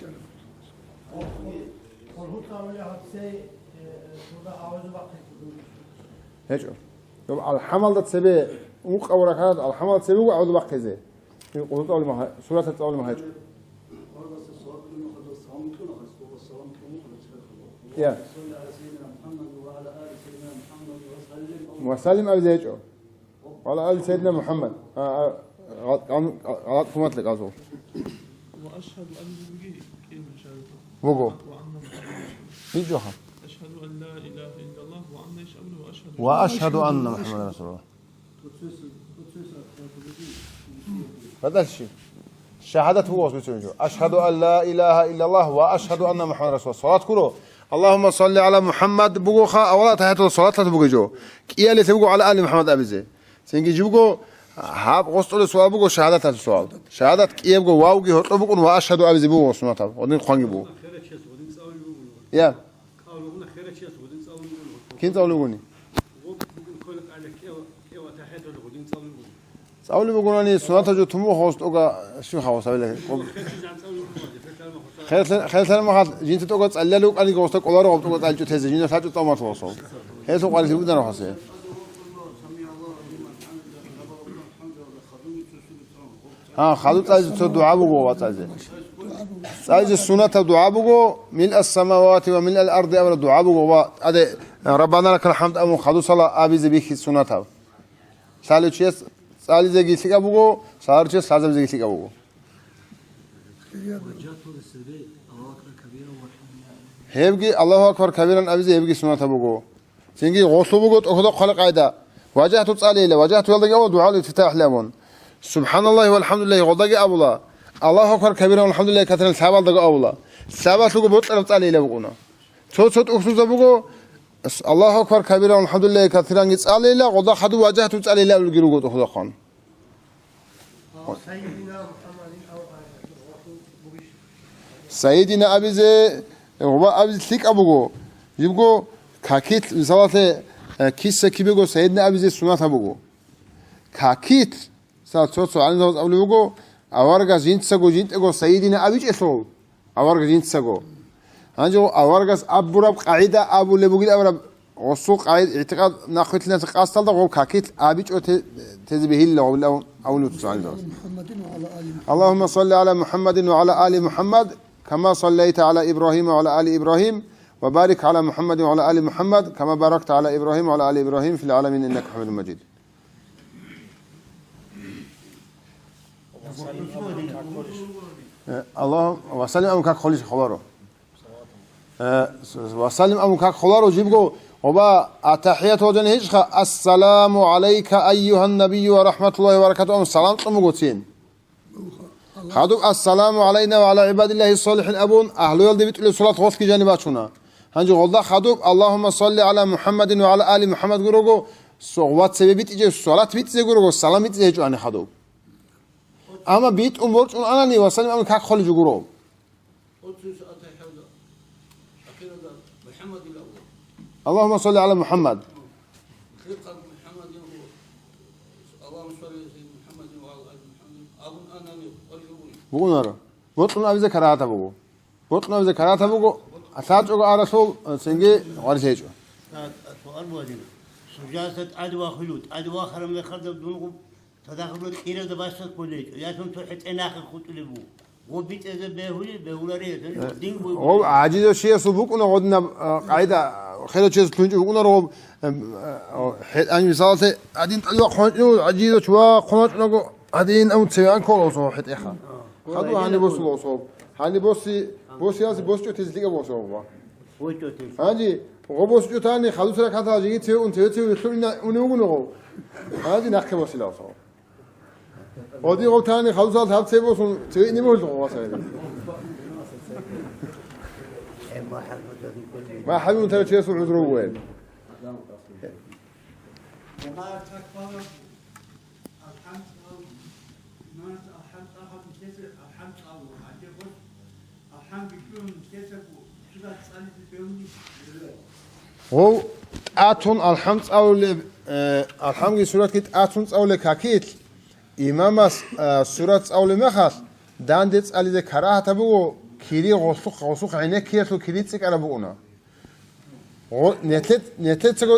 ГьечӀо. Доб алхӀамалда цебе, ункъабго ракагӀат алхӀамалда цебе буго гӀодобе бахъизе. Къулгьу цӀалулеб мехалъ, суратал цӀалулеб мехалъ гьечӀо. Я. Ва саллим абизе гьечӀо. Ва ала али Сайидина МухӀаммад. А, а, гъал-, гъал-, гъалатӀ хъуматлъи къазул. Ва ашгьаду ан буги кӀиямил шагьадат. Буго. Ва анна МухӀаммадан расулуллагь. ГьечӀоха. Ашгьаду ан ла илагьа иллаллагь ва анна иш абула ва ашгьаду. Ва ашгьаду анна МухӀаммадан расулуллагь. Подальше. Шагьадат буго гъос бицунеб жо. Ашгьаду ан ла илагьа иллаллагь ва ашгьаду анна МухӀаммадан расулуллагь. Салат гуро. Аллагьумма салли гӀала МухӀаммад бугоха, авала тахӀияталда салаталъ бугеб жо. КӀиялилъи буго гӀала али МухӀаммад абизе. Цинги жибго гьаб гъос цӀолеб суал буго шагьадаталъул суал. Шагьадат кӀиябго вавги гьоркьоб букӀун ва ашгьаду абизе буго суннатаб. Гъодин хъванги буго. Я. Кин цӀалулеб бугони? ЦӀалулеб бугони, суннатаб жо тумуха гъос тӀога щиб хавас гьабила. Хер-, херлъараб мехалъ жинца тӀога цӀалиялев вукӀаниги гъосда кӀоларо гъоб тӀога цӀаличӀо тезе, жинда лъачӀо цӀалмалъугъасул. Гьелъул къварилъи бугин рахасе. Гьа, хадуб цӀализе цо дугӀа буго вацӀазе. ЦӀализе суннатаб дугӀа буго, милъас самавати ва милъал арди абураб дугӀа буго ва тӀаде Раббана лакал хӀамд абун хадусала абизе бихьи суннатаб. Лъалев чияс цӀализеги лъикӀаб буго, лъаларев чияс лъазабизеги лъикӀаб буго. Гьебги Аллагьу акбар кабиран абизе гьебги суннатаб буго. Цинги гъолъул буго тӀохьдохъ хъвалеб къайда. Важагьту цӀалейила, важагьтуялдаги абула дугӀаул ифтитахӀилан абун. СубхӀаналлагьи валхӀамдулиллагьи гъолдаги абула. Аллагьу акбар кабиран валхӀамдулиллагьи касиран лъабалдаго абула. Лъабалъ буго бокьараб цӀалейила букӀуна. Цо-цо тӀухьдузаб буго, Аллагьу акбар кабиран валхӀамдулиллагьи касиран цӀалейила, гъолда хадуб важагьту цӀалейила абулги руго тӀухьдухъан. Сайидина абизе, гъоба абизе лъикӀаб буго. Жибго какилъ, мисалалъе, э, киса кибего Сайидина абизе суннатаб буго. Какилъ, мисал, цо-цо гӀалимзабаз абулеб буго, аварагас жинцаго, жинтӀаго Сайидина абичӀелъул, аварагас жинцаго. Гьанже гъо аварагас абураб къагӀида абулеб бугил абураб гъосул къагӀид-, игӀтикъад нахъвилълъиналъе къасдалда гъоб какилъ абичӀо те-, тезе бегьилла гъобилав авулуццо гьанже. اللهم صل على محمد وعلى آل محمد كما صليت على إبراهيم وعلى آل إبراهيم وبارك على محمد وعلى آل محمد كما باركت على إبراهيم وعلى آل إبراهيم في العالمين إنك حميد مجيد. Э, Аллагь ва саллим абун как холищ холаро. Э, с-, с-, ва саллим абун как холаро жибго, оба, атахият гьожани гьечӀха, ассаламу гӀалайка айюгьан набийю ва рахӀматуллагьи ва баракатугьу абун салам кьун буго цин. Хадуб, ассаламу гӀалайна ва гӀала гӀибадиллагьи ссалихӀин абун, агьлуялде битӀулеб салат гъолъги жаниб бачуна. Гьанже гъолда хадуб, Аллагьумма салли гӀала МухӀаммадин ва гӀала али МухӀаммад гурого, со-, ва цебе битӀизе, салат битӀизе гурого, салам битӀизе гьечӀо гьаниб хадуб. Амма битӀун борчӀун анани ва саллим абун как холеб жо гуро. Аллагьумма салли гӀала МухӀаммад. Букъунаро. Бокьун абизе карагьатаб буго. Бокьун абизе карагьатаб буго. ЛъачӀого аралъул, цинги гъварилъи гьечӀо. Суал бугьадина. Суждаса тӀаде вахулев, тӀаде вахараб мехалда дун гъуб Цадахъ кьирада бащад кколечӀо, ясун цо хӀетӀе нахъе хутӀулеб буго. Гъоб битӀезе бегьули, бегьулари гьесул, дин буй. Гъоб гӀажизав чиясул букӀуна гъодинаб, а, къагӀида, хирав чиясул лъунчӀи букӀунаро гъоб, ам, а, хӀетӀани мисалалъе, гьадин тӀадуа хъванчӀо, гӀажизав чува хъванчӀунаго, гьадин ам цевеан ккола осо хӀетӀеха. Хадур гьаниб босула осо. Гьаниб боси, босиялси босчӀо тезлига босо. Гьаниб гъоб босчӀо тани, хадуса ракатал жиги цеве ун, цеве цеве вилълъуна уни вугуна гъов. Гьаниб нахъе босила осо. Оди гъов тани халусал гьаб цебе босун, цеве ине босун гъов васай. Ма хӀалун тара чесул гӀузру вугев. Гъов тӀатун алхӀам цӀалулеб, э, алхӀамги суратги тӀатун цӀалулеб какилъ, имамас, э, сурат цӀалулеб мехалъ, данде цӀализе карагьатаб буго, кири гъосухъ, гъосухъ гӀенеккиялъул кири цӀикӀкӀараб букӀуна. Гъо-, нилъе-, нилъецаго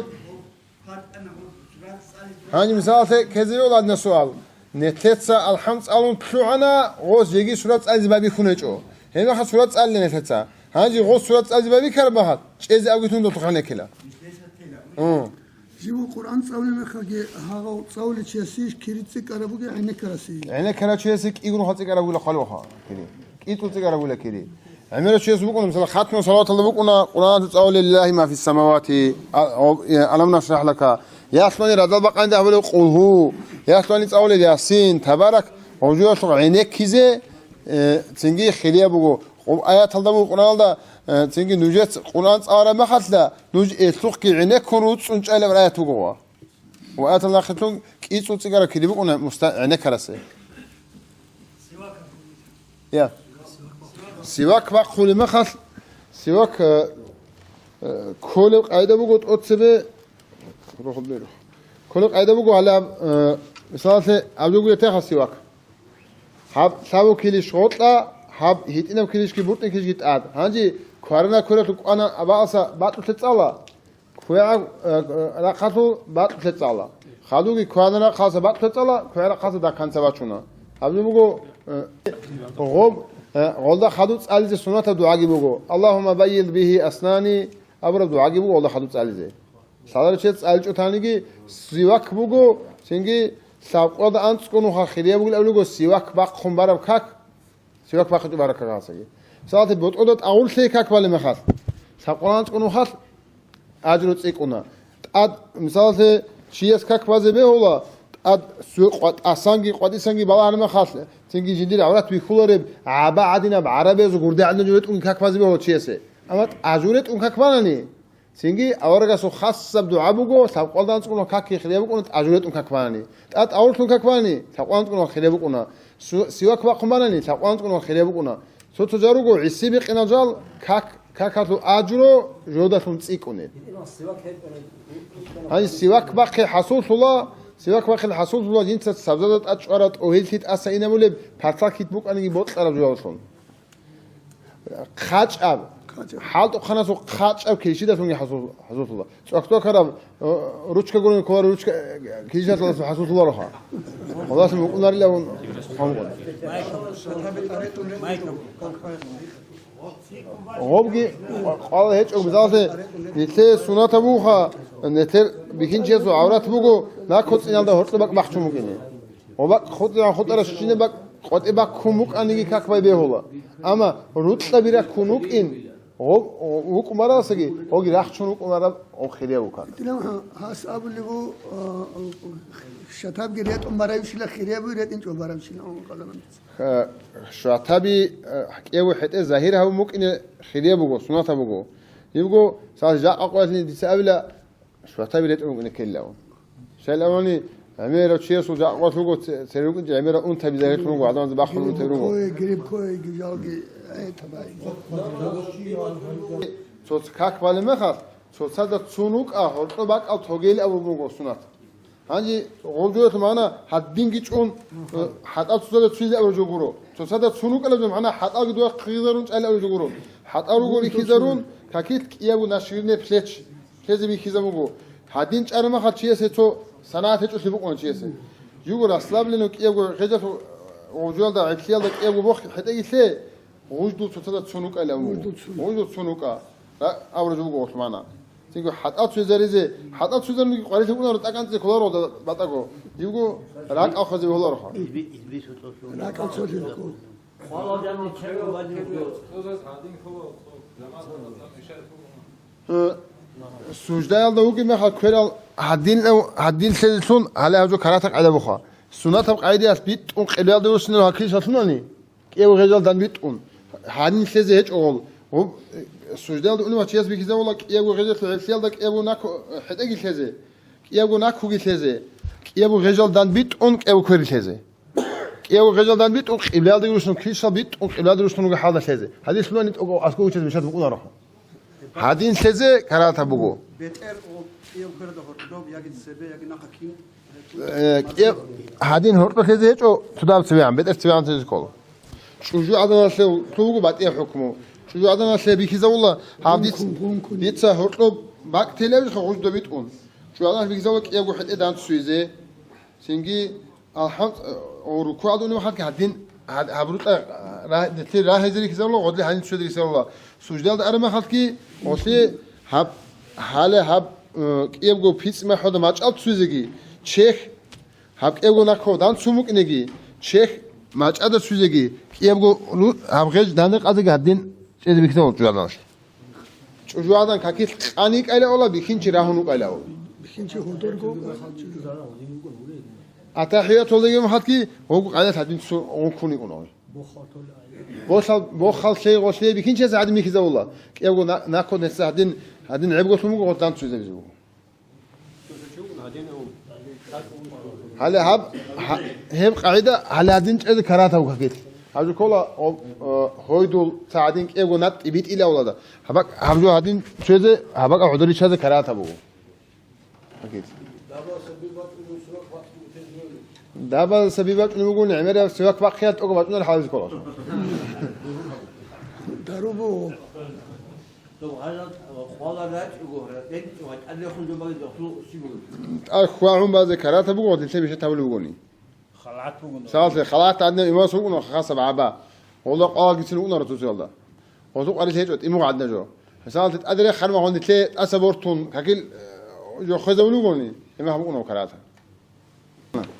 Гьаниб мисалалъе ккезе йола гьадинаб суал. Нилъеца алхӀам цӀалун лъугӀана, гъос жеги сурат цӀализе байбихьун гьечӀо. Гьебмехалъ сурат цӀалила нилъеца. Гьанже гъос сурат цӀализе байбихьараб мехалъ, чӀезе абуги тун долъухъ гӀенеккила. Гьу. Живго Къуръан цӀалулеб мехалги гьагъав цӀалулев чиясе кири цӀикӀкӀараб бугеб гӀенеккарасе? ГӀенеккарав чиясе кӀиго нухалъ цӀикӀкӀараб бугила хъвалеб кири. КӀицӀул цӀикӀкӀараб бугила кири. ГӀемерав чияс букӀуна, мисал, хатму салаваталда букӀуна, Къуръаналда цӀалулел лиллагьи ма фис самавати, а, а, э, алам нашрахӀ лака. Яхълъуни радал бакъанида гьабулеб Къулгьу, яхълъуни цӀалулел Ясин, Табарак, гъужуялъухъ гӀенеккизе, э, цинги хирияб буго. Къу-, аяталда буго Къуръаналда, э, цинги нужец Къуръан цӀалараб мехалъ, нуж элъухъги гӀенеккун руцӀцӀун чӀайилаб аят буго. Ва аятал нахъе лъун кӀицӀул цӀикӀкӀараб кири букӀуна муста-, гӀенеккарасе. Я. Сивак бахъулеб мехалъ, сивак, э, э, кколеб къайда буго тӀоцебе, кколеб къайда буго гьалаб, э, мисалалъе, абдугуя теха сивак. Гьаб лъабу килищ гъоркьа, гьаб гьитӀинаб килищги бутӀин килищги тӀад. Гьанже кварана квералъув кӀвана абааса бакьулъе цӀала. КвегӀаб, э, э, рахъалъул бакьулъе цӀала. Хадуги квана рахъалса бакьулъе цӀала, квегӀаб рахъалса дакканца бачуна. Гьаб буго, э, гъоб, э, гъолда хадуб цӀализе суннатаб дугӀаги буго. Аллагьумма баййид бигьи аснани абураб дугӀаги буго гъолда хадуб цӀализе. Лъаларев чияс цӀаличӀо таниги сивак буго, Цинги лъабкъоялда анцӀго нухалъ хирияб бугилан абулего сивак бахъун бараб как, сивак бахъичӀо бараб как гьасаги. Мисалалъе, ботӀода тӀагъурлъи как балеб мехалъ, лъабкъоялда анцӀго нухалъ ажру цӀикӀкӀуна. ТӀад, мисалалъе, чияс как базе бегьула, тӀад су-, къва-, тӀасанги къватӀисанги балагьараб мехалъ, цинги жиндир гӀаврат бихьулареб гӀаба гӀадинаб гӀарабиязул гурде гӀадин жо ретӀунги как базе бегьула чиясе. Амма тӀажу ретӀун как банани, цинги аварагасул хасаб дугӀа буго, лъабкъоялда анцӀго нухалъ какги хирияб букӀуна, тӀажу ретӀун как банани. ТӀад тӀагъурлъун как банани, лъабкъоялда анцӀго нухалъ хирияб букӀуна. Су-, сивак бахъун банани, лъабкъоялда анцӀго нухалъ хирияб букӀуна. Цо-цо жо руго гӀиси бикъинал жал как, какалъул ажру жодалъун цӀикӀкӀунеб. Гьанже сивак бахъи хӀасуллъула, сивак бахъи хӀасуллъула жинца сабзазда тӀад чӀвараб тӀогьирлъи тӀаса инабулеб, парцал кит букӀаниги бокьараб жоялъун. ХъачӀаб. ХъачӀаб. ХӀалтӀухъанасул хъачӀаб килщидалъунги хӀасул-, хӀасуллъула. ЦӀвакзабазул, э, ручка гурони ккола, ручка, э, килщидалъун хӀасуллъулароха. Аллагьас мукӀунарилавун гьанкъун. Гъобги къвала гьечӀо, мисалалъе, нилъее суннатаб бугоха, нилъер бихьинчиясул гӀаврат буго, накоцӀиналда гьоркьоб бакӀ бахчун букӀине. Ва бакӀ хутӀараб хутӀараб щибаб бакӀ къватӀибе баккун букӀаниги как бай бегьула. Амма рукьаби раккун вукӀин, гъоб-, вукӀун барасаги, гъоги рахчун вукӀун бараб гъоб хирияб вукӀан. Динав гьас абулеб бу, а, шатабги ретӀун баравщила хирияб буго, ретӀинчӀо баравщила, а, къалабанец. Ха-, шатаби, а, кӀеву хӀетӀе загьир гьабун букӀине хирияб буго, суннатаб буго. Ибго, сал жакъа къоялъни дица абила, шватаби ретӀун вукӀине ккелилан. Щайилавани, гӀемерав чиясул жакъа къоялъ руго, це-, церер рукӀинчӀеб гӀемерал унтаби загьирлъун руго, гӀадамазда бахун унтаби руго. Грибкое, грибкое, гижалги, э, табай. Цо как балеб мехалъ, цоцазда цун вукӀа, гьоркьоб бакӀал тогейилан абун буго суннат. Гьанже гъолжоялъул магӀна гьадинги чӀун, э, хӀатӀал цоцазда цуйилан абураб жо гуро. Цоцазда цун вукӀараб жо магӀна хӀатӀалги дугьахъе хъизарун чӀалилан абураб жо гуро. ХӀатӀал руго рихьизарун, какилъ кӀиябго наширный плеч. Лъезе бихьизаб буго. Гьадин чӀараб мехалъ чиясе цо санагӀат гьечӀолъи букӀуна чиясе. Юго расслабленно кӀиябго гъежалъ гъужуялда, гӀеблъиялда кӀиябго бохъ хӀетӀеги лъе, гъуждул цоцазда цун вукӀайилан абун буго. Гъуждул цун. Гъуждул цун вукӀа. Ра-, абураб жо буго гъолъ магӀна. Цинги хӀатӀал цуйзаризе, хӀатӀал цуйзаризе къварилъи букӀунаро тӀакӀанцӀе кколаро батӀаго. Юго ракӀал хвезе бегьулароха. РакӀал цолъи ккол. Э, суждаялда вугеб мехалъ кверал гьадин, гьадин лъезелъун гьале гьаб жо каратаб къагӀида буха. Суннатаб къагӀидаялъ битӀун къиблаялде вуссинал гьаккилищ лъунани, кӀиябго гъежал дан битӀун, гьадин лъезе гьечӀо гъол. Гъуб, э, суждаялда унев чияс бихьизавула кӀиябго гъежалъул гӀеблъиялда кӀиябго наку-, э, хӀетӀеги лъезе, кӀиябго накуги лъезе, кӀиябго гъежал дан битӀун кӀиябго квери лъезе. КӀиябго гъежал дан битӀун, къиблаялдаги рушун, килищал битӀун, къиблаялда рушун руго хӀалда лъезе. Гьадин лъунани тӀокӀав аскӀов виччазе мешад букӀунароха. Гьадин лъезе каратаб буго. БетӀер о, кӀияб кверда гьоркьоб, яги цебе, яги нахъа кин? Э, кӀияб-, гьадин гьоркьоб лъезе гьечӀо, цодаб цевегӀан, бетӀер цевегӀан лъезе ккола. ЧӀужугӀаданалъе лъугьун буго батӀияб хӀукму. ЧӀужугӀаданалъе бихьизавула, гьаб диц-, гъункун, гъункун. Дица гьоркьоб бакӀ телеб жо гъужда битӀун. ЧӀужугӀаданалъе бихьизавула кӀиябго хӀетӀе данцуйзе. Цинги АлхӀам-, о, рукугӀалда унеб мехалъги гьадин, гьаб-, гьаб рукъа ра-, нилъер рагьизе рихьизарулла, гъодлъи гьанив цоцазе рихьизарулла. Суждаялда араб мехалъги, гъодлъи гьаб, гьале гьаб, э, кӀиябго пицӀ мехалда мачӀал цуйзеги, чехь, гьаб кӀиябго наков данцун букӀинеги, чехь мачӀада цуйзеги, кӀиябго ру-, гьаб гъеж данде къазеги гьадин чӀезе бихьизавул чӀужугӀаданалъе. ЧӀужугӀадан какилъ къан йикӀайилан абула, бихьинчи рагьун вукӀайилан абула. Бихьинчи гьудорго. АтахӀиятуллаги мухӀадги гъугу къайдалъ гьадин цо гъункун йикӀун абула. Бохал, бохал лъей гъолъие бихьинчияс гьадин бихьизавула. КӀиябго на-, након гьесда гьадин, гьадин гӀебго лъун буго, гъодан цуйзабизе буго. Гьале гьаб, гьа-, гьеб къагӀида гьале гьадин чӀезе каратав какилъ. Гьаб жо ккола, о, о, гьойдул ца гьадин кӀиябго натӀи битӀила авлада. Гьабак-, гьаб жо гьадин чӀезе, гьабакӀа гӀодор риччазе каратаб буго. Какилъ. Даба саби бачӀунеб бугони, гӀемераб сивак бахъиялъ тӀокӀаб бачӀунар хӀалализе ккола. Дару буго. Дов гьалал хвалал рачӀого, рекӀчӀого, тӀадрехун жо баги дохлу щиб бугеб? ТӀад хвагӀун базе каратаб буго, нилъее бищун гьабулеб бугони. Халат бугони. Мисалалъе, халат гьадинаб имамас вукӀуна хасаб гӀаба. Гъолда къвалалгицин вукӀунаро цоцаялда. Гъозул къварилъи гьечӀо, тӀимугъ гӀадина жо. Мисалалъе, тӀадрех ханма гъон нилъее тӀаса бортун, какил, э, жо хвезавулеб бугони, имам вукӀунав карата.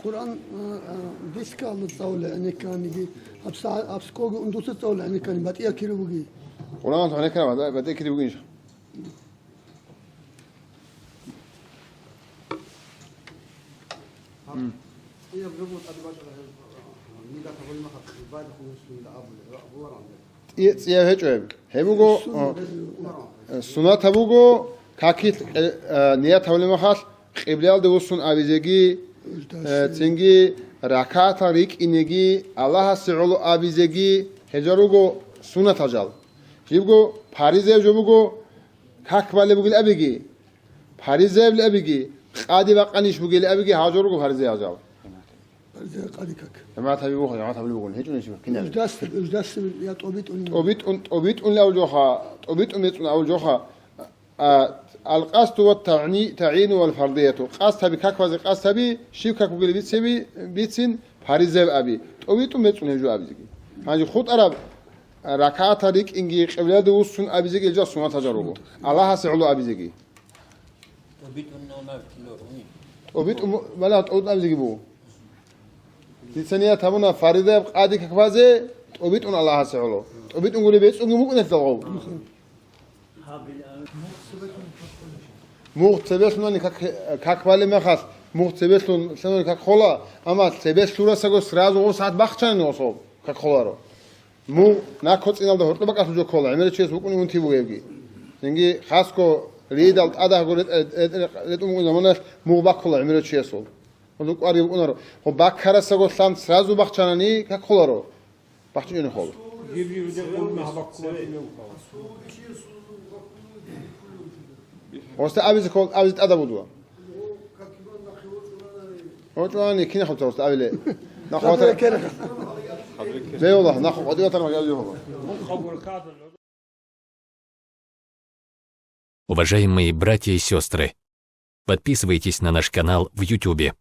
Къуръан, а, а, дискалда цӀалулел гӀенекканиги, гьаб са-, гьаб скоги ундуца цӀалулел гӀенеккани батӀияб кири буги. Къуръан гӀенеккани батӀи-, батӀияб кири бугин. М. ЦӀи-, цӀияб гьечӀо гьеб. Гьеб буго, суннат, а, суннатаб буго, какилъ, э, э, ният гьабулеб мехалъ, къиблаялде вуссун абизеги, э, цинги ракагӀатал рикӀкӀинеги, Аллагьасе гӀоло абизеги, гьеза руго суннатал жал. Жибго паризаяб жо буго, как балеб бугел абиги, паризаяб абиги, къаде бакъанищ бугел абиги, гьал жо руго паризаяб жал. Къади как. ЖамагӀат гьабиги буго, жамагӀат гьабулеб бугони, гьечӀони щиб кинаб. Нуждасеб, нуждасеб я тӀобитӀун. ТӀобитӀун, тӀобитӀунли абул жоха, тӀобитӀун бецӀун абул жоха. А, алкъасду ва тагӀни-, тагӀину вал фардияту. Къасд гьаби, как базе къасд гьаби, щиб как бугел бицеби, бицин, паризаяб аби. ТӀобитӀун бецӀун гьеб жо абизеги. Гьанже хутӀараб ракагӀатал рикӀкӀинги, къиблаялде вуссун абизеги гьел жал суннатал жал руго. Аллагьасе гӀоло абизеги. ТӀобитӀун, балагь, тӀобитӀун абизеги буго. Дица ният гьабуна фаризаяб къаде как базе, тӀобитӀун Аллагьасе гӀоло. ТӀобитӀун гури бецӀунги букӀунелъ гъов. Мугъ цебелъунани как, как балеб мехалъ, мугъ цебелъун лъугьунани как хола, амма цебе лъурасаго сразу гъов сагӀат бахчани гъосо как холаро. Мугъ накоцӀиналда гьоркьоб бакӀалъуб жо ккола, гӀемерав чияс вукӀуни унти бугебги. Цинги хасго ридал тӀадагьго ретӀ-, ретӀ-, ретӀун букӀун заманаялъ мугъ баккула гӀемерав чиясул. Гьур кӀвар вукӀунаро. Гьоб баккарасаго лъан сразу бахчанани как холаро. БахчичӀони хола. Гьосда абизе ккол-, абизе тӀадаб будула. ГьочӀони кинахъ гьоцароста абиле. Нахъ гьоцар-, бегьула, нахъ гьодиятар магазин гьоба. Уважаемые братья и сестры, подписывайтесь на наш канал в Ютубе.